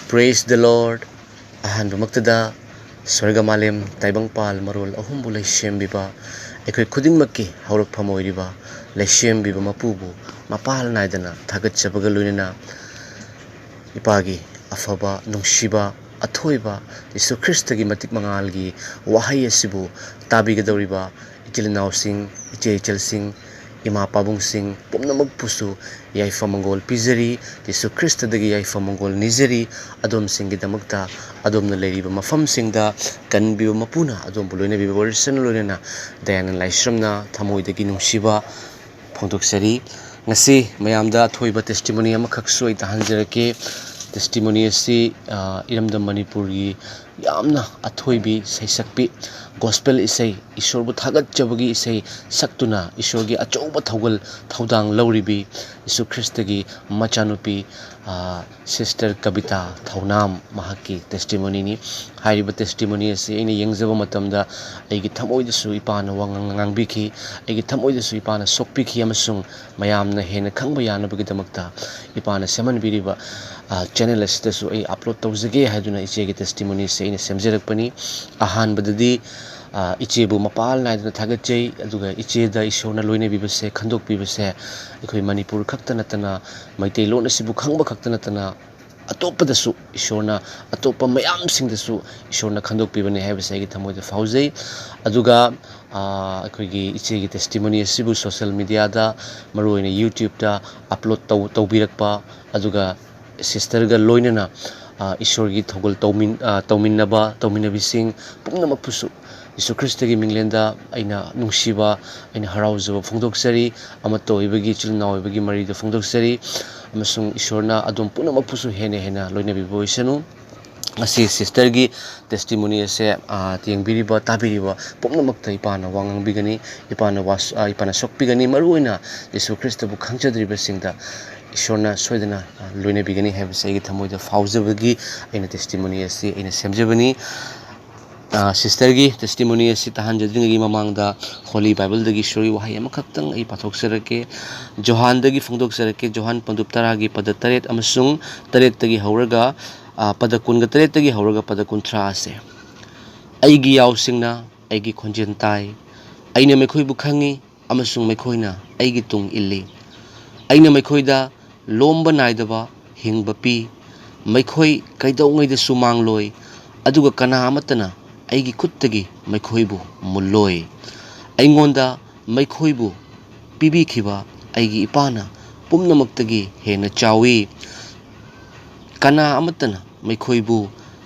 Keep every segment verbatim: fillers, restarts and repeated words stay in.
Praise the Lord. ꯑꯍꯥꯟꯕꯃꯛꯇꯗ ꯁ꯭ꯋꯔꯒ ꯃꯥꯂꯦꯝ ꯇꯥꯏꯕꯪꯄꯥꯜ ꯃꯔꯣꯜ ꯑꯍꯨꯝꯕꯨ ꯂꯩꯁꯦꯝꯕꯤꯕ, ꯑꯩꯈꯣꯏ ꯈꯨꯗꯤꯡꯃꯛꯀꯤ ꯍꯧꯔꯛꯐꯝ ꯑꯣꯏꯔꯤꯕ ꯂꯩꯁꯦꯝꯕꯤꯕ ꯃꯄꯨꯕꯨ ꯃꯄꯥꯜ ꯅꯥꯏꯗꯅ ꯊꯥꯒꯠꯆꯕꯒ ꯂꯣꯏꯅꯅ, ꯏꯄꯥꯒꯤ ꯑꯐꯕ, ꯅꯨꯡꯁꯤꯕ, ꯑꯊꯣꯏꯕ ꯌꯤꯁꯨ ꯈ꯭ꯔꯤꯁꯇꯒꯤ ꯃꯇꯤꯛ ꯃꯉꯥꯜꯒꯤ ꯋꯥꯍꯩ ꯑꯁꯤꯕꯨ ꯇꯥꯕꯤꯒꯗꯧꯔꯤꯕ ꯏꯆꯤꯜ ꯏꯅꯥꯎꯁꯤꯡ, ꯏꯆꯦ ꯏꯆꯜꯁꯤꯡ, ꯏꯃꯥ ꯄꯥꯕꯨꯡꯁꯤꯡ ꯄꯨꯝꯅꯃꯛꯄꯨꯁꯨ ꯌꯥꯏꯐ ꯃꯪꯒꯣꯜ ꯄꯤꯖꯔꯤ꯫ ꯌꯤꯁꯨ ꯈ꯭ꯔꯤꯁꯇꯗꯒꯤ ꯌꯥꯏꯐ ꯃꯪꯒꯣꯜ ꯅꯤꯖꯔꯤ꯫ ꯑꯗꯣꯝꯁꯤꯡꯒꯤꯗꯃꯛꯇ ꯑꯗꯣꯝꯅ ꯂꯩꯔꯤꯕ ꯃꯐꯝꯁꯤꯡꯗ ꯀꯟꯕꯤꯕ ꯃꯄꯨꯅ ꯑꯗꯣꯝꯕꯨ ꯂꯣꯏꯅꯕꯤꯕ ꯑꯣꯏꯔꯁꯅꯨ꯫ ꯂꯣꯏꯅꯅ ꯗꯌꯥꯅꯟ ꯂꯥꯏꯁ꯭ꯔꯝꯅ ꯊꯃꯣꯏꯗꯒꯤ ꯅꯨꯡꯁꯤꯕ ꯐꯣꯡꯗꯣꯛꯆꯔꯤ꯫ ꯉꯁꯤ ꯃꯌꯥꯝꯗ ꯑꯊꯣꯏꯕ testimony ꯑꯃꯈꯛꯁꯨ ꯑꯩ ꯇꯥꯍꯟꯖꯔꯛꯀꯦ꯫ Testimony ꯑꯁꯤ, ꯑ, ꯏꯔꯝꯗꯝ ꯃꯅꯤꯄꯨꯔꯒꯤ ꯌꯥꯝꯅ ꯑꯊꯣꯏꯕꯤ ꯁꯩꯁꯛꯄꯤ, gospel ꯏꯁꯩ, ꯏꯁꯣꯔꯕꯨ ꯊꯥꯒꯠꯆꯕꯒꯤ ꯏꯁꯩ ꯁꯛꯇꯨꯅ ꯏꯁꯣꯔꯒꯤ ꯑꯆꯧꯕ ꯊꯧꯒꯜ ꯊꯧꯗꯥꯡ ꯂꯧꯔꯤꯕꯤ ꯌꯤꯁꯨ ꯈ꯭ꯔꯤꯁꯇꯒꯤ ꯃꯆꯥꯅꯨꯄꯤ, ꯑ, Sister ꯀꯕꯤꯇꯥ ꯊꯧꯅꯥꯝ ꯃꯍꯥꯛꯀꯤ testimonyꯅꯤ꯫ ꯍꯥꯏꯔꯤꯕ testimony ꯑꯁꯤ ꯑꯩꯅ ꯌꯦꯡꯖꯕ ꯃꯇꯝꯗ ꯑꯩꯒꯤ ꯊꯃꯣꯏꯗꯁꯨ ꯏꯄꯥꯅ ꯋꯥ ꯉꯥꯡ-, ꯉꯥꯡꯕꯤꯈꯤ, ꯑꯩꯒꯤ ꯊꯃꯣꯏꯗꯁꯨ ꯏꯄꯥꯅ ꯁꯣꯛꯄꯤꯈꯤ, ꯑꯃꯁꯨꯡ ꯃꯌꯥꯝꯅ ꯍꯦꯟꯅ ꯈꯪꯕ ꯌꯥꯅꯕꯒꯤꯗꯃꯛꯇ ꯏꯄꯥꯅ ꯁꯦꯝꯍꯟꯕꯤꯔꯤꯕ, ꯑ, channel ꯑꯁꯤꯗꯁꯨ ꯑꯩ upload ꯇꯧꯖꯒꯦ ꯍꯥꯏꯗꯨꯅ ꯏꯆꯦꯒꯤ testimonyꯁꯦ ꯑꯩꯅ ꯁꯦꯝꯖꯔꯛꯄꯅꯤ꯫ ꯑꯍꯥꯟꯕꯗꯗꯤ, ꯑ, ꯏꯆꯦꯕꯨ ꯃꯄꯥꯜ ꯅꯥꯏꯗꯅ ꯊꯥꯒꯠꯆꯩ, ꯑꯗꯨꯒ ꯏꯆꯦꯗ ꯏꯁꯣꯔꯅ ꯂꯣꯏꯅꯕꯤꯕꯁꯦ, ꯈꯟꯗꯣꯛꯄꯤꯕꯁꯦ ꯑꯩꯈꯣꯏ ꯃꯅꯤꯄꯨꯔ ꯈꯛꯇ ꯅꯠꯇꯅ, ꯃꯩꯇꯩꯂꯣꯟ ꯑꯁꯤꯕꯨ ꯈꯪꯕ ꯈꯛꯇ ꯅꯠꯇꯅ, ꯑꯇꯣꯞꯄꯗꯁꯨ ꯏꯁꯣꯔꯅ, ꯑꯇꯣꯞꯄ ꯃꯌꯥꯝꯁꯤꯡꯗꯁꯨ ꯏꯁꯣꯔꯅ ꯈꯟꯗꯣꯛꯄꯤꯕꯅꯤ ꯍꯥꯏꯕꯁꯦ ꯑꯩꯒꯤ ꯊꯃꯣꯏꯗ ꯐꯥꯎꯖꯩ꯫ ꯑꯗꯨꯒ, ꯑ, ꯑꯩꯈꯣꯏꯒꯤ ꯏꯆꯦꯒꯤ testimony ꯑꯁꯤꯕꯨ social mediaꯗ, ꯃꯔꯨꯑꯣꯏꯅ YouTubeꯇ upload ꯇꯧ-, ꯇꯧꯕꯤꯔꯛꯄ, ꯑꯗꯨꯒ sisterꯒ ꯂꯣꯏꯅꯅ, ꯑ, ꯏꯁꯣꯔꯒꯤ ꯊꯧꯒꯜ ꯇꯧꯃꯤꯟ-, ꯑ, ꯇꯧꯃꯤꯟꯅꯕ, ꯇꯧꯃꯤꯟꯅꯕꯤꯁꯤꯡ ꯄꯨꯝꯅꯃꯛꯄꯨꯁꯨ ꯌꯤꯁꯨ ꯈ꯭ꯔꯤꯁꯇꯒꯤ ꯃꯤꯡꯂꯦꯟꯗ ꯑꯩꯅ ꯅꯨꯡꯁꯤꯕ, ꯑꯩꯅ ꯍꯔꯥꯎꯖꯕ ꯐꯣꯡꯗꯣꯛꯆꯔꯤ꯫ ꯑꯃꯠꯇ ꯑꯣꯏꯕꯒꯤ, ꯏꯆꯤꯜ ꯏꯅꯥꯎ ꯑꯣꯏꯕꯒꯤ ꯃꯔꯤꯗꯨ ꯐꯣꯡꯗꯣꯛꯆꯔꯤ꯫ ꯑꯃꯁꯨꯡ ꯏꯁꯣꯔꯅ ꯑꯗꯣꯝ ꯄꯨꯝꯅꯃꯛꯄꯨꯁꯨ ꯍꯦꯟꯅ ꯍꯦꯟꯅ ꯂꯣꯏꯅꯕꯤꯕ ꯑꯣꯏꯁꯅꯨ꯫ ꯉꯁꯤ sisterꯒꯤ testimony ꯑꯁꯦ, ꯑ, ꯌꯦꯡꯕꯤꯔꯤꯕ, ꯇꯥꯕꯤꯔꯤꯕ ꯄꯨꯝꯅꯃꯛꯇ ꯏꯄꯥꯅ ꯋꯥ ꯉꯥꯡꯕꯤꯒꯅꯤ, ꯏꯄꯥꯅ ꯋꯥ-, ꯑ, ꯏꯄꯥꯅ ꯁꯣꯛꯄꯤꯒꯅꯤ꯫ ꯃꯔꯨꯑꯣꯏꯅ ꯌꯤꯁꯨ ꯈ꯭ꯔꯤꯁꯇꯕꯨ ꯈꯪꯖꯗ꯭ꯔꯤꯕꯁꯤꯡꯗ ꯏꯁꯣꯔꯅ ꯁꯣꯏꯗꯅ, ꯑ, ꯂꯣꯏꯅꯕꯤꯒꯅꯤ ꯍꯥꯏꯕꯁꯦ ꯑꯩꯒꯤ ꯊꯃꯣꯏꯗ ꯐꯥꯎꯖꯕꯒꯤ ꯑꯩꯅ testimony ꯑꯁꯤ ꯑꯩꯅ ꯁꯦꯝꯖꯕꯅꯤ꯫ ꯑ, sisterꯒꯤ testimony ꯑꯁꯤ ꯇꯥꯍꯟꯖꯗ꯭ꯔꯤꯉꯩꯒꯤ ꯃꯃꯥꯡꯗ Holy Bibleꯗꯒꯤ ꯏꯁꯣꯔꯒꯤ ꯋꯥꯍꯩ ꯑꯃꯈꯛꯇꯪ ꯑꯩ ꯄꯥꯊꯣꯛꯆꯔꯛꯀꯦ꯫ ꯖꯣꯍꯥꯟꯗꯒꯤ ꯐꯣꯡꯗꯣꯛꯆꯔꯛꯀꯦ꯫ ꯖꯣꯍꯥꯟ ꯄꯟꯗꯨꯞ ꯇꯔꯥꯒꯤ ꯄꯗ ꯇꯔꯦꯠ ꯑꯃꯁꯨꯡ ꯇꯔꯦꯠꯇꯒꯤ ꯍꯧꯔꯒ ꯑ, ꯄꯗ ꯀꯨꯟꯒ ꯇꯔꯦꯠꯇꯒꯤ ꯍꯧꯔꯒ ꯄꯗ ꯀꯨꯟꯊ꯭ꯔꯥ ꯑꯁꯦ꯫ "ꯑꯩꯒꯤ ꯌꯥꯎꯁꯤꯡꯅ ꯑꯩꯒꯤ ꯈꯣꯟꯖꯦꯜ ꯇꯥꯏ, ꯑꯩꯅ ꯃꯈꯣꯏꯕꯨ ꯈꯪꯉꯤ, ꯑꯃꯁꯨꯡ ꯃꯈꯣꯏꯅ ꯑꯩꯒꯤ ꯇꯨꯡ ꯏꯜꯂꯤ꯫ ꯑꯩꯅ ꯃꯈꯣꯏꯗ ꯂꯣꯝꯕ ꯅꯥꯏꯗꯕ ꯍꯤꯡꯕ ꯄꯤ꯫ ꯃꯈꯣꯏ ꯀꯩꯗꯧꯉꯩꯗꯁꯨ ꯃꯥꯡꯂꯣꯏ, ꯑꯗꯨꯒ ꯀꯅꯥ ꯑꯃꯠꯇꯅ ꯑꯩꯒꯤ ꯈꯨꯠꯇꯒꯤ ꯃꯈꯣꯏꯕꯨ ꯃꯨꯜꯂꯣꯏ꯫ ꯑꯩꯉꯣꯟꯗ ꯃꯈꯣꯏꯕꯨ ꯄꯤꯕꯤꯈꯤꯕ ꯑꯩꯒꯤ ꯏꯄꯥꯅ ꯄꯨꯝꯅꯃꯛꯇꯒꯤ ꯍꯦꯟꯅ ꯆꯥꯎꯏ꯫ ꯀꯅꯥ ꯑꯃꯠꯇꯅ ꯃꯈꯣꯏꯕꯨ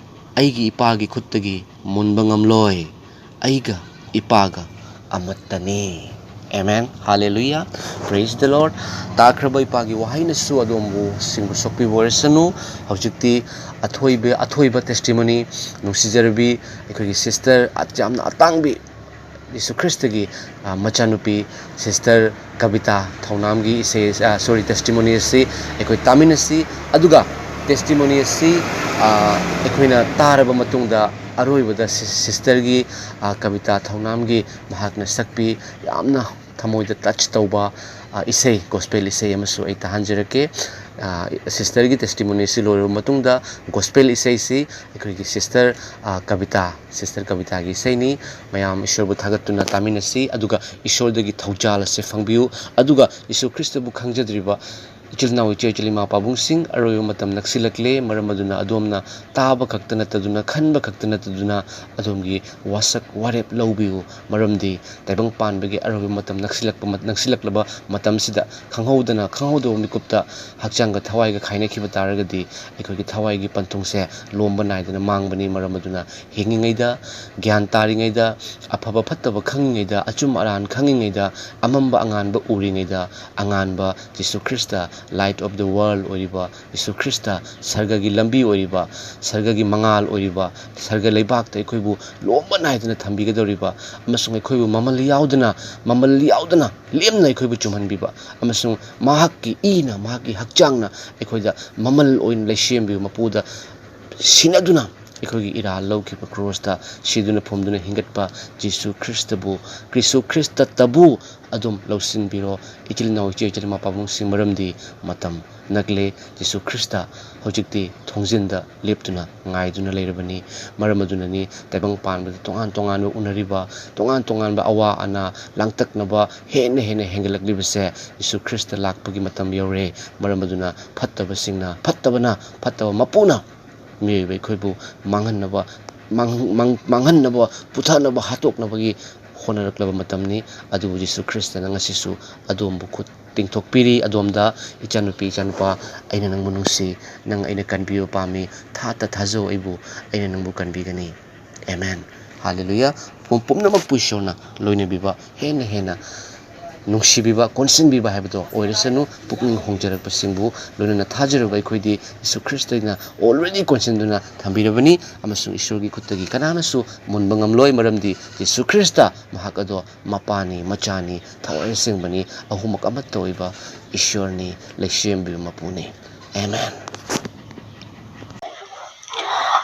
ꯑꯩꯒꯤ ꯏꯄꯥꯒꯤ ꯈꯨꯠꯇꯒꯤ ꯃꯨꯟꯕ ꯉꯝꯂꯣꯏ꯫ ꯑꯩꯒ ꯏꯄꯥꯒ ꯑꯃꯠꯇꯅꯤ꯫" Amen. Hallelujah. Praise the Lord. ꯇꯥꯈ꯭ꯔꯕ ꯏꯄꯥꯒꯤ ꯋꯥꯍꯩꯅꯁꯨ ꯑꯗꯣꯝꯕꯨ ꯁꯤꯡꯕ ꯁꯣꯛꯄꯤꯕ ꯑꯣꯏꯔꯁꯅꯨ꯫ ꯍꯧꯖꯤꯛꯇꯤ ꯑꯊꯣꯏꯕ, ꯑꯊꯣꯏꯕ testimony, ꯅꯨꯡꯁꯤꯖꯔꯕꯤ ꯑꯩꯈꯣꯏꯒꯤ sister, ꯌꯥꯝꯅ ꯑꯇꯥꯡꯕꯤ, ꯌꯤꯁꯨ ꯈ꯭ꯔꯤꯁꯇꯒꯤ, ꯑ, ꯃꯆꯥꯅꯨꯄꯤ sister ꯀꯕꯤꯇꯥ ꯊꯧꯅꯥꯝꯒꯤ ꯏꯁꯩ, ꯑ, sorry, testimony ꯑꯁꯤ ꯑꯩꯈꯣꯏ ꯇꯥꯃꯤꯟꯅꯁꯤ꯫ ꯑꯗꯨꯒ testimony ꯑꯁꯤ, ꯑ, ꯑꯩꯈꯣꯏꯅ ꯇꯥꯔꯕ ꯃꯇꯨꯡꯗ ꯑꯔꯣꯏꯕꯗ ꯁꯤ-, sisterꯒꯤ, ꯑ, ꯀꯕꯤꯇꯥ ꯊꯧꯅꯥꯝꯒꯤ ꯃꯍꯥꯛꯅ ꯁꯛꯄꯤ ꯌꯥꯝꯅ ꯊꯃꯣꯏꯗ touch ꯇꯧꯕ, ꯑ, ꯏꯁꯩ, gospel ꯏꯁꯩ ꯑꯃꯁꯨ ꯑꯩ ꯇꯥꯍꯟꯖꯔꯛꯀꯦ꯫ ꯑ, sisterꯒꯤ testimony ꯑꯁꯤ ꯂꯣꯏꯔꯕ ꯃꯇꯨꯡꯗ gospel ꯏꯁꯩꯁꯤ ꯑꯩꯈꯣꯏꯒꯤ sister, ꯑ, ꯀꯕꯤꯇꯥ, sister ꯀꯕꯤꯇꯥꯒꯤ ꯏꯁꯩꯅꯤ꯫ ꯃꯌꯥꯝ ꯏꯁꯣꯔꯕꯨ ꯊꯥꯒꯠꯇꯨꯅ ꯇꯥꯃꯤꯟꯅꯁꯤ, ꯑꯗꯨꯒ ꯏꯁꯣꯔꯗꯒꯤ ꯊꯧꯖꯥꯜ ꯑꯁꯤ ꯐꯪꯕꯤꯌꯨ꯫ ꯑꯗꯨꯒ ꯌꯤꯁꯨ ꯈ꯭ꯔꯤꯁꯇꯕꯨ ꯈꯪꯖꯗ꯭ꯔꯤꯕ ꯏꯆꯤꯜ ꯏꯅꯥꯎ, ꯏꯆꯦ ꯏꯆꯤꯜ, ꯏꯃꯥ ꯄꯥꯕꯨꯡꯁꯤꯡ, ꯑꯔꯣꯏꯕ ꯃꯇꯝ ꯅꯛꯁꯤꯜꯂꯛꯂꯦ꯫ ꯃꯔꯝ ꯑꯗꯨꯅ ꯑꯗꯣꯝꯅ ꯇꯥꯕ ꯈꯛꯇ ꯅꯠꯇꯗꯨꯅ, ꯈꯟꯕ ꯈꯛꯇ ꯅꯠꯇꯗꯨꯅ, ꯑꯗꯣꯝꯒꯤ ꯋꯥꯁꯛ ꯋꯥꯔꯦꯞ ꯂꯧꯕꯤꯌꯨ꯫ ꯃꯔꯝꯗꯤ ꯇꯥꯏꯕꯪ ꯄꯥꯟꯕꯒꯤ ꯑꯔꯣꯏꯕ ꯃꯇꯝ ꯅꯛꯁꯤꯜꯂꯛꯄ, ꯅꯛꯁꯤꯜꯂꯛꯂꯕ ꯃꯇꯝꯁꯤꯗ ꯈꯪꯍꯧꯗꯅ, ꯈꯪꯍꯧꯗꯕ ꯃꯤꯀꯨꯞꯇ ꯍꯛꯆꯥꯡꯒ ꯊꯋꯥꯏꯒ ꯈꯥꯏꯅꯈꯤꯕ ꯇꯥꯔꯒꯗꯤ ꯑꯩꯈꯣꯏꯒꯤ ꯊꯋꯥꯏꯒꯤ ꯄꯟꯊꯨꯡꯁꯦ ꯂꯣꯝꯕ ꯅꯥꯏꯗꯅ ꯃꯥꯡꯕꯅꯤ꯫ ꯃꯔꯝ ꯑꯗꯨꯅ ꯍꯤꯡꯉꯤꯉꯩꯗ, ꯒ꯭ꯌꯥꯟ ꯇꯥꯔꯤꯉꯩꯗ, ꯑꯐꯕ ꯐꯠꯇꯕ ꯈꯪꯉꯤꯉꯩꯗ, ꯑꯆꯨꯝ ꯑꯔꯥꯟ ꯈꯪꯉꯤꯉꯩꯗ, ꯑꯃꯝꯕ ꯑꯉꯥꯟꯕ ꯎꯔꯤꯉꯩꯗ, ꯑꯉꯥꯟꯕ Jesus Christ, light of the world ꯑꯣꯏꯔꯤꯕ ꯖꯤꯁꯨ ꯈ꯭ꯔꯤꯁꯇ, ꯁꯔꯒꯒꯤ ꯂꯝꯕꯤ ꯑꯣꯏꯔꯤꯕ, ꯁꯔꯒꯒꯤ ꯃꯉꯥꯜ ꯑꯣꯏꯔꯤꯕ, ꯁꯔꯒ ꯂꯩꯕꯥꯛꯇ ꯑꯩꯈꯣꯏꯕꯨ ꯂꯣꯝꯕ ꯅꯥꯏꯗꯅ ꯊꯝꯕꯤꯒꯗꯧꯔꯤꯕ, ꯑꯃꯁꯨꯡ ꯑꯩꯈꯣꯏꯕꯨ ꯃꯃꯜ ꯌꯥꯎꯗꯅ, ꯃꯃꯜ ꯌꯥꯎꯗꯅ ꯂꯦꯝꯅ ꯑꯩꯈꯣꯏꯕꯨ ꯆꯨꯝꯍꯟꯕꯤꯕ, ꯑꯃꯁꯨꯡ ꯃꯍꯥꯛꯀꯤ ꯏꯅ, ꯃꯍꯥꯛꯀꯤ ꯍꯛꯆꯥꯡꯅ ꯑꯩꯈꯣꯏꯗ ꯃꯃꯜ ꯑꯣꯏꯅ ꯂꯩꯁꯦꯝꯕꯤꯕ, ꯃꯄꯨꯗ ꯁꯤꯟꯅꯗꯨꯅ ꯑꯩꯈꯣꯏꯒꯤ ꯏꯔꯥꯜ ꯂꯧꯈꯤꯕ ꯀ꯭ꯔꯣꯁꯇ ꯁꯤꯗꯨꯅ ꯐꯨꯝꯗꯨꯅ ꯍꯤꯡꯒꯠꯄ ꯖꯤꯁꯨ ꯈ꯭ꯔꯤꯁꯇꯕꯨ, ꯖꯤꯁꯨ ꯈ꯭ꯔꯤꯁꯇꯇꯕꯨ ꯑꯗꯨꯝ ꯂꯧꯁꯤꯟꯕꯤꯔꯣ꯫ ꯏꯆꯤꯜ ꯏꯅꯥꯎ, ꯏꯆꯦ ꯏꯆꯜ, ꯏꯃꯥ ꯄꯥꯕꯨꯡꯁꯤꯡ, ꯃꯔꯝꯗꯤ ꯃꯇꯝ ꯅꯛꯂꯦ꯫ ꯖꯤꯁꯨ ꯈ꯭ꯔꯤꯁꯇ ꯍꯧꯖꯤꯛꯇꯤ ꯊꯣꯡꯖꯤꯟꯗ ꯂꯦꯞꯇꯨꯅ ꯉꯥꯏꯗꯨꯅ ꯂꯩꯔꯕꯅꯤ꯫ ꯃꯔꯝ ꯑꯗꯨꯅꯅꯤ ꯇꯥꯏꯕꯪ ꯄꯥꯟꯕꯗ ꯇꯣꯉꯥꯟ ꯇꯣꯉꯥꯟꯕ ꯎꯅꯔꯤꯕ, ꯇꯣꯉꯥꯟ ꯇꯣꯉꯥꯟꯕ ꯑꯋꯥ ꯑꯅꯥ, ꯂꯥꯡꯇꯛꯅꯕ ꯍꯦꯟꯅ ꯍꯦꯟꯅ ꯍꯦꯟꯒꯠꯂꯛꯂꯤꯕꯁꯦ ꯖꯤꯁꯨ ꯈ꯭ꯔꯤꯁꯇ ꯂꯥꯛꯄꯒꯤ ꯃꯇꯝ ꯌꯧꯔꯦ꯫ ꯃꯔꯝ ꯑꯗꯨꯅ ꯐꯠꯇꯕꯁꯤꯡꯅ, ꯐꯠꯇꯕꯅ, ꯐꯠꯇꯕ ꯃꯄꯨꯅ ꯃꯤꯑꯣꯏꯕ ꯑꯩꯈꯣꯏꯕꯨ ꯃꯥꯡꯍꯟꯅꯕ, ꯃꯥꯡ-, ꯃꯥꯡ-, ꯃꯥꯡꯍꯟꯅꯕ, ꯄꯨꯊꯅꯕ, ꯍꯥꯠꯇꯣꯛꯅꯕꯒꯤ ꯍꯣꯠꯅꯔꯛꯂꯕ ꯃꯇꯝꯅꯤ꯫ ꯑꯗꯨꯕꯨ ꯖꯤꯁꯨ ꯈ꯭ꯔꯤꯁꯇꯅ ꯉꯁꯤꯁꯨ ꯑꯗꯣꯝꯕꯨ ꯈꯨꯠ ꯇꯤꯡꯊꯣꯛꯄꯤꯔꯤ꯫ ꯑꯗꯣꯝꯗ, "ꯏꯆꯥꯅꯨꯄꯤ, ꯏꯆꯥꯅꯨꯄꯥ, ꯑꯩꯅ ꯅꯪꯕꯨ ꯅꯨꯡꯁꯤ, ꯅꯪ ꯑꯩꯅ ꯀꯟꯕꯤꯕ ꯄꯥꯝꯃꯤ, ꯊꯥꯇ ꯊꯥꯖꯧ ꯑꯩꯕꯨ, ꯑꯩꯅ ꯅꯪꯕꯨ ꯀꯟꯕꯤꯒꯅꯤ꯫" ꯑꯦꯃꯦꯟ꯫ ꯍꯥꯂꯦꯂꯨꯌꯥ꯫ ꯄꯨꯝ-, ꯄꯨꯝꯅꯃꯛꯄꯨ ꯏꯁꯣꯔꯅ ꯂꯣꯏꯅꯕꯤꯕ, ꯍꯦꯟꯅ ꯍꯦꯟꯅ ꯅꯨꯡꯁꯤꯕꯤꯕ, ꯀꯣꯟꯁꯤꯟꯕꯤꯕ ꯍꯥꯏꯕꯗꯣ ꯑꯣꯏꯔꯁꯅꯨ꯫ ꯄꯨꯛꯅꯤꯡ ꯍꯣꯡꯖꯔꯛꯄꯁꯤꯡꯕꯨ ꯂꯣꯏꯅꯅ ꯊꯥꯖꯔꯨꯕ ꯑꯩꯈꯣꯏꯗꯤ ꯖꯤꯁꯨ ꯈ꯭ꯔꯤꯁꯇꯅ already ꯀꯣꯟꯁꯤꯟꯗꯨꯅ ꯊꯝꯕꯤꯔꯕꯅꯤ, ꯑꯃꯁꯨꯡ ꯏꯁꯣꯔꯒꯤ ꯈꯨꯠꯇꯒꯤ ꯀꯅꯥꯅꯁꯨ ꯃꯨꯟꯕ ꯉꯝꯂꯣꯏ, ꯃꯔꯝꯗꯤ ꯖꯤꯁꯨ ꯈ꯭ꯔꯤꯁꯇ ꯃꯍꯥꯛ ꯑꯗꯣ ꯃꯄꯥꯅꯤ, ꯃꯆꯥꯅꯤ, ꯊꯋꯥꯏ ꯑꯁꯦꯡꯕꯅꯤ, ꯑꯍꯨꯝꯃꯛ ꯑꯃꯠꯇ ꯑꯣꯏꯕ ꯏꯁꯣꯔꯅꯤ, ꯂꯩꯁꯦꯝꯕꯤꯕ ꯃꯄꯨꯅꯤ꯫ ꯑꯦꯃꯦꯟ꯫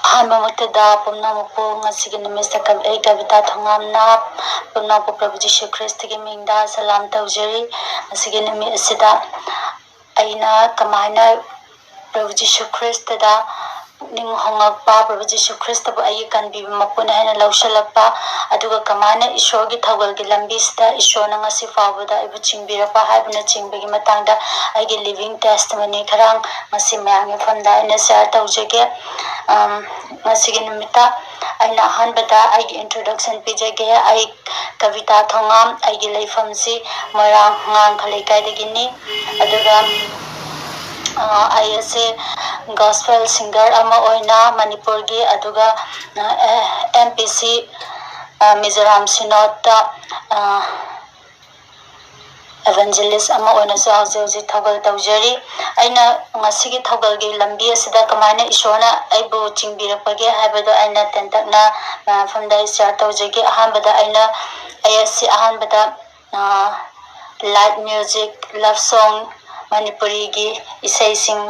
ꯑꯍꯥꯟꯕꯃꯛꯇꯗ ꯄꯨꯝꯅꯃꯛꯄꯨ ꯉꯁꯤꯒꯤ ꯅꯨꯃꯤꯠꯁꯤꯗ ꯀ-, ꯑꯩ ꯀꯕꯤꯇꯥ ꯊꯣꯉꯥꯝꯅ ꯄꯨꯝꯅꯃꯛꯄꯨ ꯄ꯭ꯔꯚꯨ ꯖꯤꯁꯨ ꯈ꯭ꯔꯤꯁꯇꯒꯤ ꯃꯤꯡꯗ ꯁꯂꯥꯝ ꯇꯧꯖꯔꯤ꯫ ꯉꯁꯤꯒꯤ ꯅꯨꯃꯤꯠ ꯑꯁꯤꯗ ꯑꯩꯅ ꯀꯃꯥꯏꯅ ꯄ꯭ꯔꯚꯨ ꯖꯤꯁꯨ ꯈ꯭ꯔꯤꯁꯇꯗ ꯄꯨꯛꯅꯤꯡ ꯍꯣꯡꯉꯛꯄ, ꯄ꯭ꯔꯚꯨ ꯖꯤꯁꯨ ꯈ꯭ꯔꯤꯁꯇꯕꯨ ꯑꯩꯒꯤ ꯀꯟꯕꯤꯕ ꯃꯄꯨꯅ ꯍꯥꯏꯅ ꯂꯧꯁꯤꯜꯂꯛꯄ, ꯑꯗꯨꯒ ꯀꯃꯥꯏꯅ ꯏꯁꯣꯔꯒꯤ ꯊꯧꯒꯜꯒꯤ ꯂꯝꯕꯤꯁꯤꯗ ꯏꯁꯣꯔꯅ ꯉꯁꯤ ꯐꯥꯎꯕꯗ ꯑꯩꯕꯨ ꯆꯤꯡꯕꯤꯔꯛꯄ ꯍꯥꯏꯕꯅꯆꯤꯡꯕꯒꯤ ꯃꯇꯥꯡꯗ ꯑꯩꯒꯤ living testimony ꯈꯔ ꯉꯁꯤ ꯃꯌꯥꯝꯒꯤ ꯃꯐꯝꯗ ꯑꯩꯅ share ꯇꯧꯖꯒꯦ꯫ ꯑꯝ, ꯉꯁꯤꯒꯤ ꯅꯨꯃꯤꯠꯇ ꯑꯩꯅ ꯑꯍꯥꯟꯕꯗ ꯑꯩꯒꯤ introduction ꯄꯤꯖꯒꯦ꯫ ꯑꯩ ꯀꯕꯤꯇꯥ ꯊꯣꯉꯥꯝ, ꯑꯩꯒꯤ ꯂꯩꯐꯝꯁꯤ ꯃꯣꯏꯔꯥꯡ ꯍꯪꯒꯥꯝꯈꯥ ꯂꯩꯀꯥꯏꯗꯒꯤꯅꯤ꯫ ꯑꯗꯨꯒ, ꯑ, ꯑꯩ ꯑꯁꯦ gospel singer ꯑꯃ ꯑꯣꯏꯅ ꯃꯅꯤꯄꯨꯔꯒꯤ, ꯑꯗꯨꯒ, ꯑ, ꯑꯦꯝ ꯄꯤ ꯁꯤ, ꯑ, ꯃꯤꯖꯣꯔꯥꯝ ꯁꯤꯅꯣꯠꯇ, ꯑ, evangelist ꯑꯃ ꯑꯣꯏꯅꯁꯨ ꯍꯧꯖꯤꯛ ꯍꯧꯖꯤꯛ ꯊꯧꯒꯜ ꯇꯧꯖꯔꯤ꯫ ꯑꯩꯅ ꯉꯁꯤꯒꯤ ꯊꯧꯒꯜꯒꯤ ꯂꯝꯕꯤ ꯑꯁꯤꯗ ꯀꯃꯥꯏꯅ ꯏꯁꯣꯔꯅ ꯑꯩꯕꯨ ꯆꯤꯡꯕꯤꯔꯛꯄꯒꯦ ꯍꯥꯏꯕꯗꯣ ꯑꯩꯅ ꯇꯦꯟꯇꯛꯅ ꯃꯌꯥꯝ ꯃꯐꯝꯗ ꯑꯩ share ꯇꯧꯖꯒꯦ꯫ ꯑꯍꯥꯟꯕꯗ ꯑꯩꯅ, ꯑꯩ ꯑꯁꯤ ꯑꯍꯥꯟꯕꯗ, ꯑ, light music, love song, ꯃꯅꯤꯄꯨꯔꯤꯒꯤ ꯏꯁꯩꯁꯤꯡ,